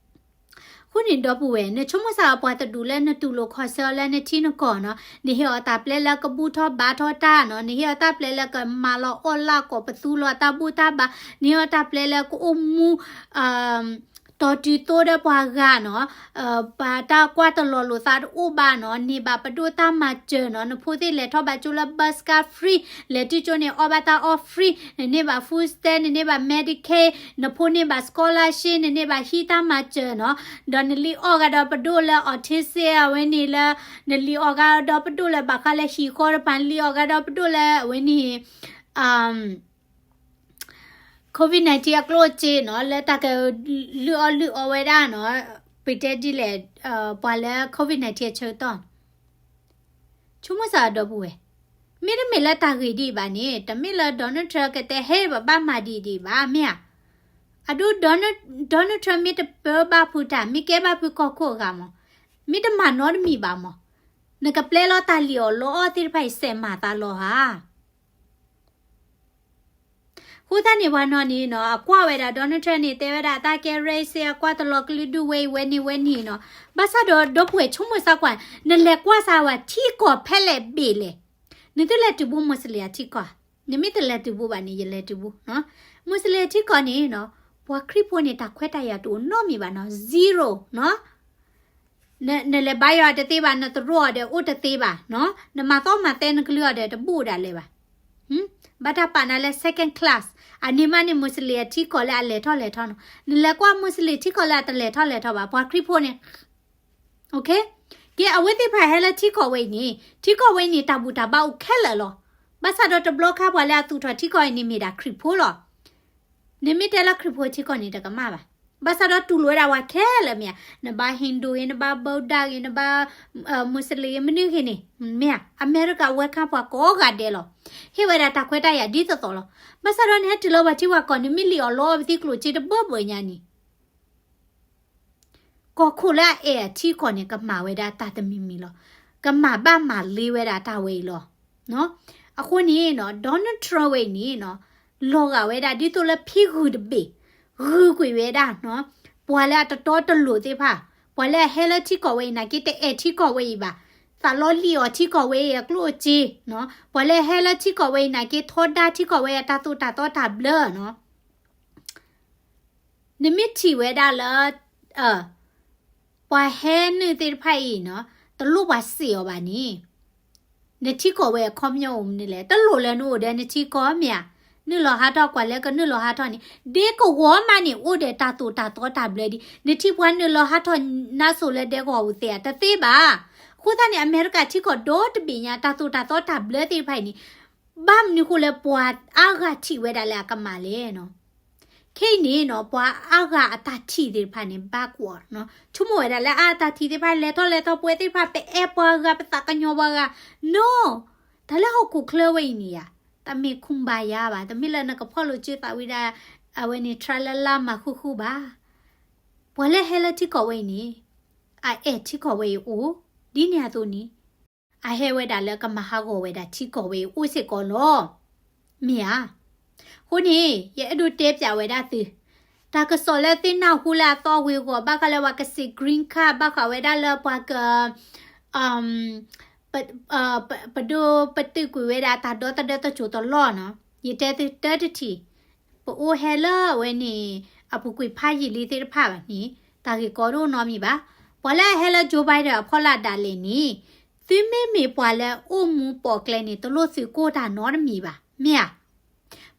အဃိန့ၣ် ဒီပုၢ်ဝဲၢ် နဆိကမိၣ်စၢ်အီၤ ပှၤတဒူၣ်လၢနတူၢ်လိာ်ခီၣ်ဆၢအီၤလၢနထံနကီၢ်နီၤ, နဟ့ၣ်အီၤတၢ်ပျဲလၢကဘူၣ်ထီၣ်ဘါထီၣ်တၢ်နီၤ, နဟ့ၣ်အီၤတၢ်ပျဲလၢကမၤလီၤအီၣ်လၢကီၢ်ပသူလီၤတၢ်ဘူၣ်တၢ်ဘါ, နဟ့ၣ်အီၤတၢ်ပျဲလၢကအိၣ်မူ တီၤတုၤသိဒီးပှၤဂၤနီၤ, ပှၤတၢ်ကွၢ်တလီၤလိာ်သးတအိၣ်ဘၣ်နီၤ, န့ၢ်ဘၣ်ပဒိၣ်တၢ်မၤစၢၤနီၤ, နဖိသ့ၣ်လဲၤထီၣ်ဘၣ်ကၠိလၢ bus ကါ free, လဲၤတုၤကၠိန့ၣ် အီၣ်ဘၣ်တၢ်အီၣ် free, နန့ၢ်ဘၣ် food stamp, နန့ၢ်ဘၣ် Medicaid, နဖိန့ၢ်ဘၣ် scholarship, နန့ၢ်ဘၣ်ဟံးတၢ်မၤစၢၤနီၤ, ဒီးနလံၣ်အီၣ်ဂၤဒီးပဒိၣ်လၢ autism အဝဲန့ၣ်လၢ နလံၣ်အီၣ်ဂၤဒီးပဒိၣ်လၢဘၣ်ဃးလၢဟံၣ်ဃီတပၤ, နလံၣ်အီၣ်ဂၤဒီးပဒိၣ်လၢအဝဲန့ၣ် COVID nineteen အကျိၣ်အစ့နီၤ, လၢတၢ်ကလုၢ်အီၣ်လုၢ်အီဝဲဒၣ်နီၤ, ပတဲဒ်လဲၣ်, ပှၤလၢ COVID nineteen အဆၢကတီၢ်, ဆိကမိၣ်စၢ်အီၤ ဒီပုၢ်ဝဲၢ်, မ့တမ့ၢ်လၢတၢ်ဂ့ၢ်ဒ်အံၤဘၣ်န့ၣ် တမ့ၢ်လၢ Donald Trump ကတဲဟဲပဘၣ်မၤဒ်အံၤဒ်အံၤဘၣ် မ့ၢ်ဧါ, အဒိ Donald, Donald Trump မ့ၢ်တပၢဘၣ်ဖုးတၢ် မ့ၢ်ကဲဘၣ်ဖုးကီၢ်ခိၣ်အဂၤမး, မ့ၢ်တမၤနီတမံၤဘၣ်မး, နကပျဲလီၤတၢ်လံၣ်အီၣ်လီအီၣ်သ့ၣ်တဖၣ်အံၤ စဲးမၤသးလီၤဧါ. အဃိသတးန့ၣ် ပှၤနီၢ်န့ၣ်နီၤ အကွၢ်ဝဲဒၣ် Donald Trump န့ၣ် တဲဝဲဒၣ်အတၢ်ကဲ racist အကွၢ်တလီၤကလုာ်ဒူၣ်ဝဲအံၤဝဲန့ၣ်ဝဲန့ၣ်နီၤ, ဘၣ်ဆၣ်ဒီး ဒီပုၢ်ဝဲၢ် ဆိကမိၣ်စၢ်ကွၢ်, နလဲၤကွၢ်စၢ်ဝဲထံကီၢ်ဖဲလဲၣ်ဘ့ၣ်လဲၣ်, နသုလဲၤတုၤဘိ Muslim အထံကီၢ်, နမ့ၢ်တလဲၤတုၤဘိဘၣ်န့ၣ် ယလဲၤတုၤဘိ, Muslim အထံကီၢ်န့ၣ်နီၤ, ပှၤခရံာ်ဖိန့ၣ် တၢ်ခွဲးတၢ်ယာ်တအိၣ်နီတမံၤဘၣ်နီၤ, zero နီၤ နလဲၤဘါယွၤတသ့ဘၣ်, နသရိာ်အီၤဒီးအိၣ်တသ့ဘၣ်နီၤ, နမၤသီမၤသဲနကလုၢ်အီၤဒီးတဘူးဒၣ်လဲာ်ဘၣ်. ဘၣ်တၢ်ပာ်နၤလၢ second class, အန့ၣ်မးန့ၣ် Muslim အထံကီၢ်လၢအလဲၤထီၣ်လဲၤထီနီၤ, နလဲၤကွၢ် Muslim ထံကီၢ်လၢအတလဲၤထီၣ်လဲၤထီဘၣ်, ပှၤခရံာ်ဖိန့ၣ် ကဲ အဝဲသ့ၣ်တဖၣ်ဟဲလၢထံကီၢ်ဝဲအံၤန့ၣ်, ထံကီၢ်ဝဲအံၤန့ၣ် တၢ်ဘူၣ်တၢ်ဘါအိၣ်ခဲလၢာ်လီၤ. ဘၣ်ဆၣ်ဒီးတဘျီခါပှၤလၢအသူၣ်ထီၣ်ထံကီၢ်အံၤန့ၣ်မ့ၢ်ဒၣ်ခရံာ်ဖိလီၤ. နမ့ၢ်တဲလၢခရံာ်ဖိထံကီၢ်န့ၣ်တကမၣ်ဘၣ်. ဘၣ်ဆၣ်ဒီးတူၢ်လိာ်ဝဲဒၣ်ပှၤခဲလၢာ်မ့ၢ်ဧါ, နဘၣ် Hindu ဂ့ၤ, နဘၣ် Buddha ဂ့ၤ, နဘၣ် Muslim ဂ့ၤ, မနုၤဂ့ၤန့ၣ် မ့ၢ်ဧါ, အမဲရကၤ welcome ပှၤကိးဂၤဒဲးလီၤ. ဟ့ၣ်ဝဲဒၣ်တၢ်ခွဲးတၢ်ယာ်ဒ်သိးသိးလီၤ. ဘၣ်ဆၣ်ဒီးနဟဲတုၤလၢပှၤထံပှၤကီၢ် နမ့ၢ်လံၣ်အီၣ်လီအီၣ်ပသံကျိၣ်စ့တဘၢဘၢညါန့ၣ် ကီၢ်ခိၣ်လၢအအဲၣ်အထံကီၢ်န့ၣ် ကမၤဝဲဒၣ်တၢ်တမံၤမံၤလီၤ. ကမၤဘၣ်မၤလ့ဝဲဒၣ်တၢ်ဝဲအံၤလီၤ. အဃိန့ၣ်နီၤ Donald Trump ဝဲအံၤန့ၣ်နီၤ လီၤဂာ်ဝဲဒၣ်ဒ်သိးလၢဖံဂုၢ်တဘ့ၣ် ဂုၢ်ကွံာ်ဝဲဒၣ်နီၤ ပှၤလၢအတတီတလိၤသ့ၣ်တဖၣ်, ပှၤလၢအဟဲလၢထံကီၢ်ဝဲအံၤနာ်က့ တအဲၣ်ထံကီၢ်ဝဲအံၤဘၣ်, သးလီလံၣ်အီၣ်ထံကီၢ်ဝဲအံၤအကျိၣ်အစ့နီၤ, ပှၤလၢအဟဲလၢထံကီၢ်ဝဲအံၤနာ်က့ ထီဒါထံကီၢ်ဝဲအတၢ်သိၣ်တၢ်သီတၢ်ဘျၢနီၤ. နမ့ၢ်ထံၣ်ဝဲဒၣ်လၢ ပှၤဟဲနုာ်သ့ၣ်တဖၣ်အံၤနီၤ တလိၣ်ပှၤစံးအီၤဘၣ်န့ၣ် နထံကီၢ်ဝဲအခီပညီအိၣ်မနုၤလဲၣ်. တလိၣ်လၢနအိၣ်ဒီးနထံကီၢ်မ့ၢ်ဧါ. နုာ်လီၤဟးထီၣ်ကွၢ်လၢကနုာ်လီၤဟးထီၣ်န့ၣ် ဒ်ကဝီၤမးန့ၣ် အိၣ်ဒီးတၢ်သိၣ်တၢ်သီတၢ်ဘျၢဒံး. နထံၣ်ပှၤနုာ်လီၤဟးထီၣ်နါစိၤလၢဒဲကဝီၤပူၤသ့ဧါ. တသ့ဘၣ်. အဃိသတးန့ၣ် အမဲရကၤထံကီၢ်ဒီတဘ့ၣ်ညါ တၢ်သိၣ်တၢ်သီတၢ်ဘျၢသ့ၣ်တဖၣ်အံၤန့ၣ် ဘၣ်မနုၤဃိလၢပှၤအါဂၤထံၣ်ဝဲဒၣ်လၢအကမၣ်လဲၣ်နီၤ. ခဲအံၤန့ၣ်နီၤ ပှၤအါဂၤအတၢ်ထံၣ်သ့ၣ်တဖၣ်န့ၣ် ဘၣ်ကွၢ်နီၤ ဆိကမိၣ်ဝဲဒၣ်လၢအတၢ်ထံၣ်သ့ၣ်တဖၣ် လဲၤထီၣ်လဲၤထီၣ် ပဝဲသ့ၣ်တဖၣ် ပအဲၣ်ပှၤဂၤ ပသးကညီၤပှၤဂၤ နီၤ. တၢ်လၢဟီၣ်ခိၣ်ချၢဝဲအံၤန့ၣ်ဧါ တမ့ၢ် Kumbaya ဘၣ်, တမ့ၢ်လၢနကဖီၣ်လိာ်စုသးဝံၤဒၣ် အဝဲန့ၣ် ထြၢလၢလါမၤဃူဃူဘၣ်. ပှၤလၢဟဲလၢထံကီၢ်ဝဲအံၤန့ၣ် အအဲၣ်ထံကီၢ်ဝဲအံၤအိၣ်, ဒ်န့ၣ်အသိးန့ၣ် အဟဲဝဲဒၣ်လၢကမၤဟးဂီၤဝဲဒၣ်ထံကီၢ်ဝဲအံၤအိၣ်စ့ၢ်ကီးလီၤ. မ့ၢ်ဧါ. အဃိန့ၣ် ယအဲၣ်ဒိးတဲပၠးဝဲဒၣ်သု, တၢ်ကစီၣ်လၢသုနၢ်ဟူလၢအသီဝ့ၤဂီၤ ဘၣ်ဃးလၢပှၤကစံး green card ဘၣ်ဃးဝဲဒၣ်လၢပှၤက ပဒိၣ်ပတုာ်ကွံာ်ဝဲဒၣ်တၢ်ဒီသဒၢတစိၤတလီၢ်နီၤ, ယတဲသုတၢ်တထံၣ်, ပအိၣ်ဟဲလၢအဝဲန့ၣ် အပူၤကွံာ်ဖးယံာ်လံသ့ၣ်တဖၣ်ဘၣ်န့ၣ် တၢ်ဂ့ၢ်ကီဒိၣ်နီတမံၤဘၣ်. ပှၤလၢအဟဲလၢ Joe Biden အဖီလာ်ဒၣ်လဲာ်န့ၣ် သုမ့မ့ၢ်ပှၤလၢအိၣ်မူပိာ်ကျဲန့ၣ် တလိၣ်သုကိၢ်တၢ်နီတမံၤဘၣ်, မ့ၢ်ဧါ.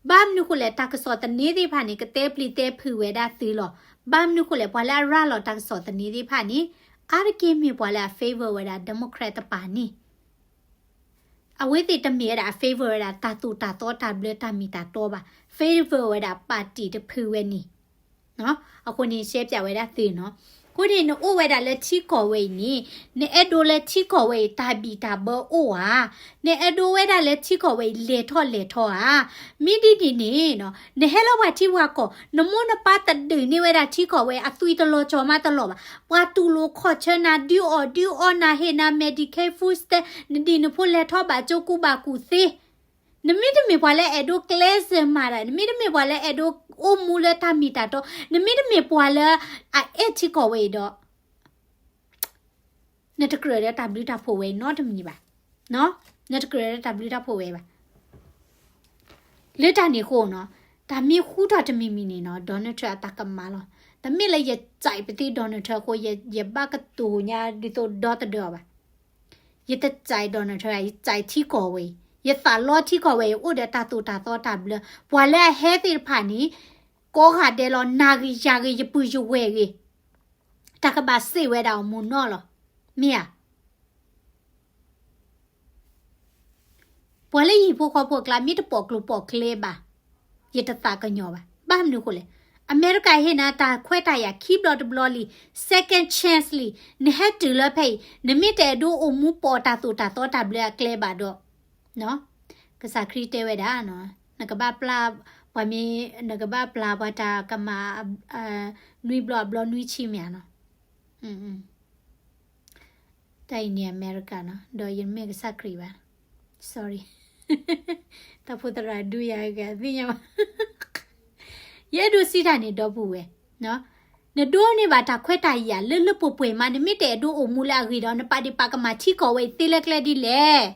ဘၣ်မနုၤဃိလဲၣ် တၢ်ကစီၣ်သန့သ့ၣ်တဖၣ်န့ၣ် ကတဲပျံၤတဲဖုးဝဲဒၣ်သုလီၤ. ဘၣ်မနုၤဃိလဲၣ် ပှၤလၢအရၤလီၤတၢ်ကစီၣ်သန့သ့ၣ်တဖၣ်န့ၣ် အါတက့ၢ်မ့ၢ်ပှၤလၢအ favor ဝဲဒၣ် Democrat တပၤန့ၣ် အဝဲသ့ၣ်တမ့ၢ်ဝဲဒၣ်အ favor ဝဲဒၣ်တၢ်သိၣ်တၢ်သီတၢ်ဘျၢတၢ်မ့ၢ်တၢ်တီဘၣ်, favor ဝဲဒၣ် party တဖုဝဲန့ၣ် အဃိန့ၣ် ရှဲပၠးဝဲဒၣ်သုနီၤ. အဃိန့ၣ် နအိၣ်ဝဲဒၣ်လၢထံကီၢ်ဝဲအံၤန့ၣ် နအဲၣ်ဒိးလၢထံကီၢ်ဝဲအံၤတၢ်ဘံၣ်တၢ်ဘၢအိၣ်ဧါ, နအဲၣ်ဒိးဝဲဒၣ်လၢထံကီၢ်ဝဲအံၤလဲၤထီၣ်လဲၤထီဧါ. မ့ၢ်ဒ်န့ၣ်န့ၣ်နီၤ နဟဲလၢပှၤထံပှၤကီၢ် နမိၢ်နပၢ်တဒုးန့ၢ်ဝဲဒၣ်ထံကီၢ်ဝဲအသွံၣ်တလီၤကၠီၤမးတလီၤဘၣ်. ပှၤတူၢ်လိာ်ခီၣ်ဆၢနၤ ဒုးအီၣ်ဒုးအီနၤ ဟ့ၣ်နၤ Medicaid, food stamp, နဒံၣ်နဖိလဲၤထီၣ်ဘၣ်ကၠိကူဘၣ်ကူသ့ နမ့ၢ်တမ့ၢ်ပှၤလၢအဲၣ်ဒိးကျဲးစၢးမၤတၢ်, နမ့ၢ်တမ့ၢ်ပှၤလၢအဲၣ်ဒိးအိၣ်မူလၢတၢ်မ့ၢ်တၢ်တီ, နမ့ၢ်တမ့ၢ်ပှၤလၢအအဲၣ်ထံကီၢ်ဝဲအံၤဒီး နတကြၢးဒီးတၢ်ဘျုးတၢ်ဖှိၣ်ဝဲအံၤနီတမံၤဘၣ်. နတကြၢးဒီးတၢ်ဘျုးတၢ်ဖှိၣ်ဝဲအံၤဘၣ်. လၢတၢ်န့ၣ်အဃိနီၤ, တၢ်မ့ၢ်ဃူထီၣ်တမံၤမံၤန့ၣ်နီၤ Donald Trump အတၢ်ကမၣ်လီၤ. တမ့ၢ်လၢယစံးပသံ Donald Trump အဃိ ယဘၣ်ကတိၤညါဒ်သိးဒီသဒၢအီၤဘၣ်. ယတစံး Donald Trump ဘၣ်, ယစံးထံကီၢ်ဝဲအံၤ, ယသးလီထံကီၢ်ဝဲအံၤ အိၣ်ဒီးတၢ်သိၣ်တၢ်သီတၢ်ဘျၢ, ပှၤလၢအဟဲသ့ၣ်တဖၣ်န့ၣ် ကိးဂၤဒဲးလီၤ, နၤဂ့ၤယၤဂ့ၤ ယပုၢ်ယဝဲၢ်ဂ့ၤ, တၢ်ကဘၣ်စံးဝဲဒၣ်အီၤမုၢ်နီၢ်လီၤ. မ့ၢ်ဧါ. ပှၤလၢဟံၣ်ဖိဃီဖိအကျါ မ့ၢ်တပိာ်ကျိၤပိာ်ကျဲဘၣ်, ယတသးကညီၤဘၣ်. ဘၣ်မနုၤအဃိလဲၣ်, အမဲရကၤဟ့ၣ်နၤတၢ်ခွဲးတၢ်ယာ်ခံဘျီတဘျီလံ, second chance လံ, နဟဲတုၤလၢဖဲအံၤ နမ့ၢ်တအဲၣ်ဒိးအိၣ်မူပိာ်တၢ်သိၣ်တၢ်သီတၢ်ဘျၢအကျဲဘၣ်ဒီး, ကစၢ်ခရံာ်တဲဝဲဒၣ်, နကဘၣ်ပျၢ်, ပှၤမ့ၢ်, နကဘၣ်ပျၢ်ပှၤတၢ်ကမၣ် နွံဘျီအဘျီနွံဆံမ့ၢ်ဧါနီၤ. တၢ်အံၤန့ၣ်အမဲရကၤနီၤ, ဒီးယမ့ၢ်ကစၢ်ခရံာ်ဘၣ်. Sorry. တၢ်ဖိသရၣ်ဒုးယၤဂၤသ့ၣ်ညါဘၣ်. ယအဲၣ်ဒိးစံးတၢ်န့ၣ် ဒီပုၢ်ဝဲၢ်, နဒိးန့ၢ်ဘၣ်တၢ်ခွဲးတၢ်ယာ်လၢလၢပှဲၤပှဲၤမး, နမ့ၢ်တအဲၣ်ဒိးအိၣ်မူလၢအဂ့ၤဒီး နပာ်ဒ့ၣ်ပာ်ကမၣ်ထံကီၢ်ဝဲအံၤသ့လၢကျဲဒ်လဲၣ်.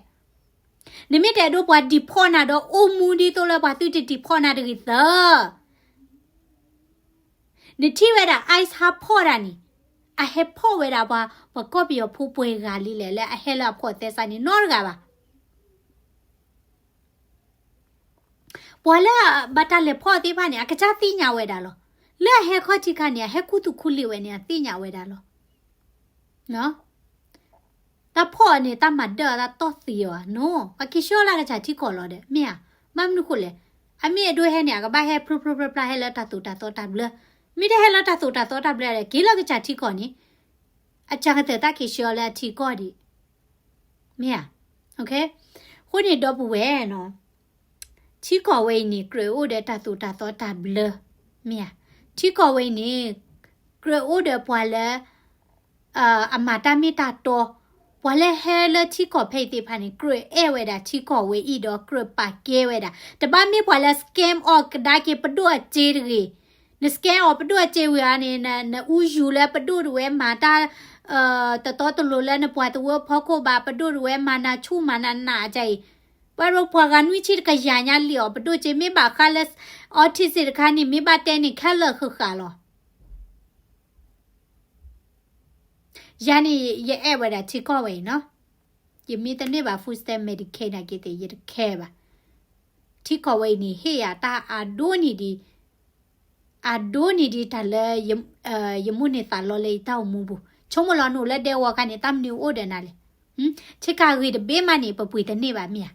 နမ့ၢ်တအဲၣ်ဒိးပှၤ deport နၤဒီး အိၣ်မူဒ်သိးလၢပှၤသုတ deport နၤတဂ့ၤသၢ. နထံၣ်ဝဲဒၣ် ICE ဟးဖီၣ်တၢ်န့ၣ်, အဟဲဖီၣ်ဝဲဒၣ်ပှၤ, ပှၤကီၢ်ပယီၤဖိပှဲၤဂၤလံလဲၣ် လၢအဟဲလၢအဖီၣ်သဲစးန့ၣ် နီတဂၤဘၣ်. ပှၤလၢအဘၣ်တၢ်လဲၤဖီၣ်သ့ၣ်တဖၣ်န့ၣ် အကစၢ်သ့ၣ်ညါဝဲဒၣ်လီၤ. လၢအဟဲခီၣ်ထံးခါန့ၣ် အဟဲခူသူၣ်ခူလံာ်ဝဲန့ၣ် အသ့ၣ်ညါဝဲဒၣ်လီၤ. တၢ်ဖီၣ်န့ၣ် တၢ်မၤဒၢၣ်အီၤ တၢ်တီၢ်သံအီၤဧါ, နီၤ, ပှၤက့ၤဆှၢလၢအကစၢ်ထံကီၢ်လီၤဒီး မ့ၢ်ဧါ. ဘၣ်မနုၤဃိလဲၣ်, အမ့ၢ်အဲၣ်ဒိးဟဲန့ၣ် အကဘၣ်ဟဲဖျိဖျိဖျါဖျါ ဟဲလၢတၢ်သိၣ်တၢ်သီတၢ်ဘျၢ, မ့ၢ်တဟဲလၢတၢ်သိၣ်တၢ်သီတၢ်ဘျၢဒီး က့ၤလၢကစၢ်ထံကီၢ်န့ၣ်, အစှၤကတၢၢ်တၢ်က့ၤဆှၢအီၤလၢအထံကီၢ်ဒံး, မ့ၢ်ဧါ. အဃိန့ၣ် ဒီပုၢ်ဝဲၢ်နီၤ, ထံကီၢ်ဝဲအံၤန့ၣ် ကြၢးအိၣ်ဒီးတၢ်သိၣ်တၢ်သီတၢ်ဘျၢ, မ့ၢ်ဧါ. ထံကီၢ်ဝဲအံၤန့ၣ် ကြၢးအိၣ်ဒီးပှၤလၢ အမၤတၢ်မ့ၢ်တၢ်တီ, ပှၤလၢဟဲလၢထံကီၢ်ဖဲအံၤသ့ၣ်တဖၣ်န့ၣ် ကြၢးအဲၣ်ဝဲဒၣ်ထံကီၢ်ဝဲအံၤဒီး ကြၢးပာ်ကဲဝဲဒၣ်, တဘၣ်မ့ၢ်ပှၤလၢ scam အီၤကဒါက့ၤပဒိၣ်အစ့တဂ့ၤ, န scam အီၤပဒိၣ်အစ့ဝံၤဧါန့ၣ် နအူယူၤလၢပဒိၣ်တဝဲမၤတၢ် တတီတလိၤလၢနပှၤသဝီဖီခိၣ်ဘၣ်, ပဒိၣ်တဝဲမၤနၤဆူၣ်မၤနၤနးအါအံၤ, ပှၤဒီးပှၤဂၤနွံဆံတကယၤညါလံအီၤ, ပဒိၣ်စ့မ့ၢ်ဘၣ်ဃးလၢ autistic တခါန့ၣ် မ့ၢ်ဘၣ်တဲန့ၣ် ခဲလၢာ်ဃၣ်ဃၣ်လီၤ. ယၤန့ၣ် ယအဲၣ်ဝဲဒၣ်ထံကီၢ်ဝဲအံၤနီၤ, ယမ့ၢ်တန့ၢ်ဘၣ် food stamp, Medicaid နာ်က့သ့ၣ် ယတcareဘၣ်. ထံကီၢ်ဝဲအံၤန့ၣ် ဟ့ၣ်ယၤတၢ်အဒိန့ၢ်ဒံး အဒိန့ၢ်ဒံးတၢ်လၢ ယမိၢ်န့ၢ်သးလီလၢယတၢ်အိၣ်မူပူၤ, ဆိကမိၣ်လီၤ နအိၣ်လၢဒဲကဝီၤခါန့ၣ် တၢ်မနုၤအိၣ်ဒီးနၤလဲၣ်. ဆ့ကၤဂ့ၤတဘ့ၣ်မးန့ၣ် ပပှ့ၤတန့ၢ်ဘၣ်မ့ၢ်ဧါ.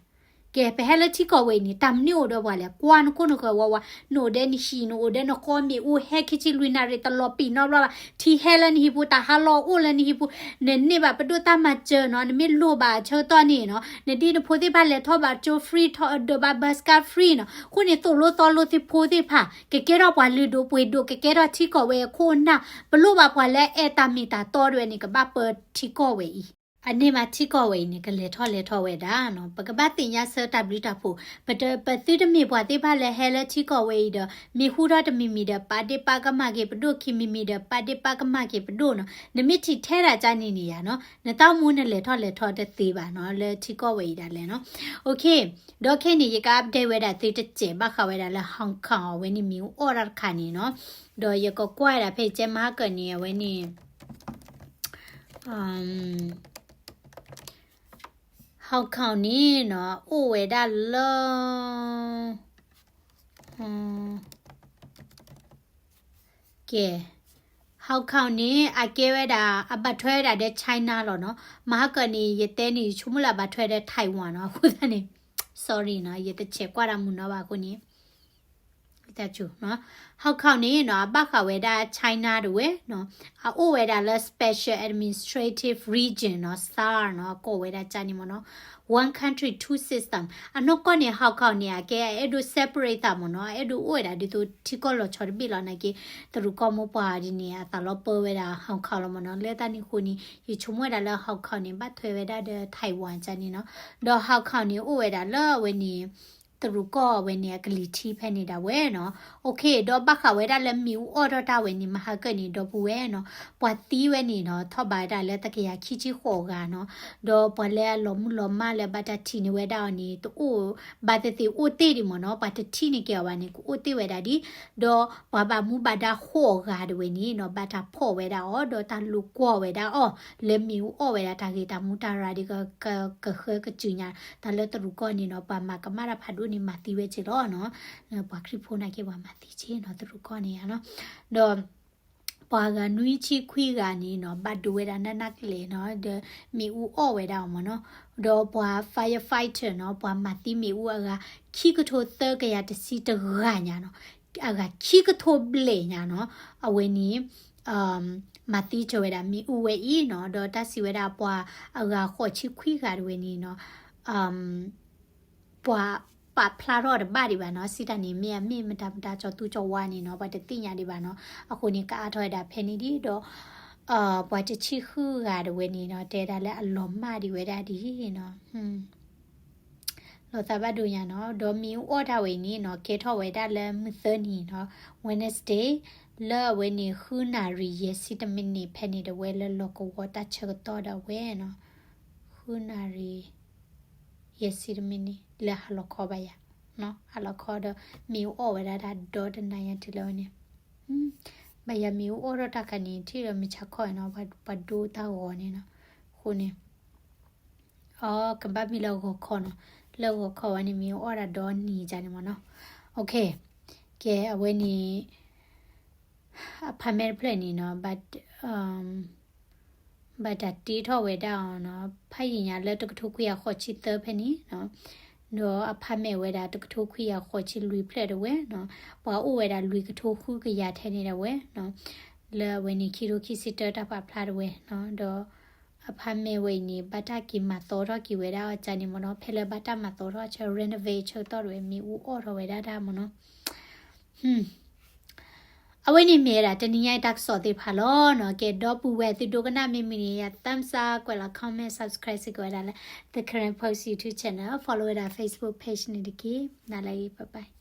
ကဲ ပဟဲလၢထံကီၢ်ဝဲအံၤန့ၣ် တၢ်မနုၤအိၣ်ဒီးပှၤလဲၣ်, ကွၢ်နခိၣ်နဃၢၤဝးဝး, နအိၣ်ဒီးနဟံၣ် နအိၣ်ဒီးနဃီ မ့ၣ်အူဟဲခံဆံလွံၢ်နၣ်ရံၣ် တလီၤပံာ်နီတဘျီဘၣ်, ထံဟဲလၢနဟံၣ်ပူၤ တၢ်ဟးလီၤအိၣ်လၢနဟံၣ်ပူၤ, နန့ၢ်ဘၣ်ပဒိၣ်တၢ်မၤစၢၤနီၤ, နမ့ၢ်လိၣ်ဘၣ်အဆၢကတီၢ်န့ၣ်နီၤ, နဒ်နဖိသ့ၣ်တဖၣ်လဲၤထီၣ်ဘၣ်ကၠိ free, ဒိးဘၣ် bus card free နီၤ, အဃိန့ၣ် သိၣ်လိသီလိသ့ၣ်ဖိသ့ၣ်တဖၣ် ကကဲထီၣ်ပှၤလုၢ်ဒိၣ်ပှ့ၤဒိၣ် ကကဲထီၣ်ထံကီၢ်ဝဲအခိၣ်အနၢ်, ပလိၣ်ဘၣ်ပှၤလၢအဲၣ်တၢ်မ့ၢ်တၢ်တီတဝဲန့ၣ် ကဘၣ်ပၢထံကီၢ်ဝဲအံၤ အန့ၣ်မး ထံကီၢ်ဝဲအံၤန့ၣ် ကလဲၤထီၣ်လဲၤထီဝဲဒၣ်နီၤ, ပကဘၣ်သ့ၣ်ညါဆၢတၢ်ဘျုးတၢ်ဖှိၣ်, ပတ, ပသုတမ့ၢ်ပှၤသ့ၣ်တဖၣ်လၢဟဲလၢထံကီၢ်ဝဲအံၤဒီး မ့ၢ်ဟူထီၣ်တမံၤမံၤဒီး ပာ်ဒ့ၣ်ပာ်ကမၣ်က့ၤပဒိၣ်, ခံမံၤမံၤဒီး ပာ်ဒ့ၣ်ပာ်ကမၣ်က့ၤပဒိၣ်နီၤ, နမ့ၢ်ထံၣ်ထဲဒၣ်ကန့ၣ်န့ၣ်ယါနီၤ, နတၢ်အိၣ်မူနလဲၤထီၣ်လဲၤထီတသ့ဘၣ်နီၤ, လၢထံကီၢ်ဝဲအံၤဒၣ်လဲာ်နီၤ. Okay, ဒီးခဲအံၤန့ၣ် ယက update ဝဲဒၣ်သုတစဲးဘၣ်ဃးဝဲဒၣ်လၢ Hong Kong အဝဲန့ၣ်မ့ၣ်အူအီၣ်တၢ်တခါန့ၣ်နီၤ, ဒီးယကကွၢ်ဝဲဒၣ်ဖဲယကဲမဟါကၢၣ်န့ၣ် အဝဲန့ၣ် Hong Kong န့ၣ်နီၤ အိၣ်ဝဲဒၣ်လၢ ကဲ, Hong Kong န့ၣ် အကဲဝဲဒၣ် အဘၣ်ထွဲဝဲဒၣ်ဒီး China လီၤနီၤ. မဟါကၢၣ်န့ၣ် ယတဲန့ၣ် ယဆိကမိၣ်လၢအဘၣ်ထွဲဒီး Taiwan နီၤ. အဃိသတးန့ၣ် sorry နီၤ, ယတဆဲးကွၢ်တၢ်မုာ်နီၤဘၣ်အဃိန့ၣ် Hong Kong န့ၣ်နီၤ အဘၣ်ဃးဝဲဒၣ် China တဝဲနီၤ, အအိၣ်ဝဲဒၣ်လၢ Special Administrative Region နီၤ, SAR နီၤ, အကိးဝဲဒၣ်ကန့ၣ်မ့ၢ်နီၤ. One country, two system. အနီၢ်ကီၢ်န့ၣ် Hong Kong န့ၣ် အကဲအအဲၣ်ဒိး separate သးမ့ၢ်နီၤ, အအဲၣ်ဒိးအိၣ်ဝဲဒၣ်ဒ်သိးထံကီၢ်လီၤဆီတဘ့ၣ်လီၤနာ်က့, တရူးကီၢ်မိၢ်ပှၢ်ဒ်န့ၣ် အသးလီၤပၢဝဲဒၣ် Hong Kong လီၤမ့ၢ်နီၤ. လၢတၢ်န့ၣ်အဃိန့ၣ် ယဆိကမိၣ်ဝဲဒၣ်လၢ Hong Kong န့ၣ် ဘၣ်ထွဲဝဲဒၣ်ဒီး Taiwan ကန့ၣ်နီၤ. ဒီး Hong Kong န့ၣ် အိၣ်ဝဲဒၣ်လၢအဝဲန့ၣ် တရူးကီၢ်အဝဲန့ၣ် အကလံၤထံးဖဲန့ၣ်ဒၣ်ဝဲနီၤ. Okay, ဒီးဘၣ်ဃးဝဲဒၣ်လၢမ့ၣ်အူအီၣ်ထီၣ်တၢ်ဝဲန့ၣ် မဟါကၢၣ်န့ၣ် ဒီပုၢ်ဝဲၢ်နီၤ, ပှၤသံဝဲန့ၣ်နီၤ ထီၣ်ဘးဝဲဒၣ်လၢ တကယၤခံဆံဃိးဂၤနီၤ. ဒီးပှၤလၢအလီၤမုၢ်လီၤမၢ်လၢဘၣ်တၢ်ထံၣ်န့ၢ်ဝဲဒၣ်အီၤန့ၣ် တအိၣ်ဘၣ်သ့ၣ်သ့ၣ် အိၣ်တ့ၢ်ဒံးမ့ၢ်နီၤ, ပှၤတထံၣ်န့ၢ်က့ၤအီၤဘၣ်န့ၣ် ကအိၣ်တ့ၢ်ဝဲဒၣ်ဒံး. ဒီးပှၤဘၣ်မူဘၣ်ဒါဃိးဂၤတဝဲန့ၣ်နီၤ ဘၣ်တၢ်ဖီၣ်ဝဲဒၣ်အီၤ ဒီးတၢ်လိာ်ကွီၢ်ဝဲဒၣ်အီၤ လၢမ့ၣ်အူအီၣ်ဝဲဒၣ်တၢ်ဂ့ၤတၢ်မူတၢ်ရၤဒီး ကဃၢကစုညါ တၢ်လၢတရူးကီၢ်န့ၣ်နီၤ ပှၤမၤကမၣ်တၢ်ဖးဒိၣ်န့ၣ် မၤသံဝဲက့ၤလီၤနီၤ. ပှၤခရံာ်ဖိနာ်က့ ပှၤမၤသံက့ၤနီၤ တရူးကီၢ်န့ၣ်နီၤ. ဒီး ပှၤဂၤနွံဆံခွံဂၤန့ၣ်နီၤ ဘၣ်ဒိဝဲဒၣ်နးနးကလဲာ်နီၤ, ဒီးမ့ၣ်အူအီၣ်ဝဲဒၣ်အီၤမ့ၢ်နီၤ. ဒီးပှၤ firefighter နီၤ ပှၤမၤသံမ့ၣ်အူအဂၤ ခံကထိသၢကယၤတဆံတဂၤညါနီၤ, အဂၤခံကထိဘျဲၣ်ညါနီၤ, အဝဲန့ၣ် မၤသံကၢၤဝဲဒၣ်မ့ၣ်အူဝဲအံၤနီၤ. ဒီးတၢ်စံးဝဲဒၣ်ပှၤအဂၤဃိးဆံခွံဂၤတဝဲန့ၣ်နီၤ ပှၤပာ်ဖျါထီၣ်တဘၣ်ဒံးဘၣ်နီၤ, စံးတၢ်န့ၣ် မ့ၢ်အမ့ၢ်မတၤမတၤ ကၠီၤသူကၠီၤဝါန့ၣ်နီၤ ပှၤတသ့ၣ်ညါဒံးဘၣ်နီၤ. အဃိန့ၣ် ကအါထီၣ်ဝဲဒၣ်ဖဲန့ၣ်ဒံးဒီး ပှၤတဆံဃုဂၤတဝဲန့ၣ်နီၤ တဲဒၣ်လၢအလီၤမၢ်ဒံးဝဲဒၣ်ဒ်နီၤ လီၤသးဘၣ်ဒိညါနီၤ. ဒီးမ့ၣ်အူအီၣ်တၢ်ဝဲအံၤန့ၣ်နီၤ ကဲထီၣ်ဝဲဒၣ်လၢမုၢ်သၢနံၤနီၤ Wednesday လၢအဝဲန့ၣ် ဃုနၣ်ရံၣ်ယဲၢ်ဆံတမံးနံးဖဲန့ၣ်တဝဲ လၢလီၢ်ကဝီၤတၢ်ဆၢကတီၢ်ဒၣ်ဝဲနီၤ. ဃုနၣ်ရံၣ် ယဲၢ်ဆံတမံးနံး လၢဟါလီၤခီဘၣ်ယၤ, ဟါလီၤခီဒီး မ့ၣ်အူအီၣ်ဝဲဒၣ်တၢ်ဒီတနၤညါတုၤလၢဝဲန့ၣ်, ဘၣ်ယၤမ့ၣ်အူအီၣ်ထီၣ်တၢ်ခါန့ၣ် ထံၣ်ဒီးမုၢ်ဆါခီနီၤ ပှၤဒိတၢ်ဂီၤန့ၣ်နီၤ, အဃိန့ၣ် အကဘၣ်မ့ၢ်လၢဂီၤခီနီၤ, လၢဂီၤခီဝဲန့ၣ် မ့ၣ်အူအီၣ်တၢ်ဒီနံၤကန့ၣ်မ့ၢ်နီၤ, ကဲ အဝဲန့ၣ် အဖးမဲာ်တဖျၢၣ်န့ၣ်နီၤ ဘၣ်တၢ်တ့ထီၣ်ဝဲဒၣ်အီၤနီၤ ဖးယံာ်ညါလၢတကထိခွံကယၤဃိးဆံသၢဖဲန့ၣ်နီၤ, ဒီးအဖးမဲာ်ဝဲဒၣ်တကထိခွံကယၤဃိးဆံလွံၢ်ဖျၢၣ်တဝဲနီၤ, ပှၤအိၣ်ဝဲဒၣ်လွံၢ်ကထိဃုကယၤထဲန့ၣ်ဒၣ်ဝဲနီၤ, လၢအဝဲန့ၣ်ခံကထိခံဆံတၢတၢ်ပာ်ဖျါတဝဲနီၤ, ဒီးအဖးမဲာ်ဝဲအံၤန့ၣ် ဘၣ်တၢ်က့ၤမၤသီထီၣ်က့ၤဝဲဒၣ်အီၤကန့ၣ်မ့ၢ်နီၤ, ဖဲလၢဘၣ်တၢ်မၤသီထီၣ်ဆၢ renovate ဆၢကတီၢ်တဝဲ မ့ၣ်အူအီၣ်ထီၣ်ဝဲဒၣ်တၢ်မ့ၢ်နီၤ အဝဲန့ၣ်မ့ၢ်ဝဲဒၣ် တနံၤညါအံၤတၢ်ကစီၣ်သ့ၣ်တဖၣ်လီၤနီၤ. ကဲ ဒီပုၢ်ဝဲၢ်သုဒိကနၣ်မ့ၢ်မုာ်န့ၣ် ယ thumbs up ကွဲးလီၤ comment subscribe စ့ၢ်ကီးဝဲဒၣ်လၢ The Karen Post YouTube channel, follow ဝဲဒၣ် Facebook page န့ၣ်တက့ၢ်. နၤလၢအဂ့ၤ bye bye.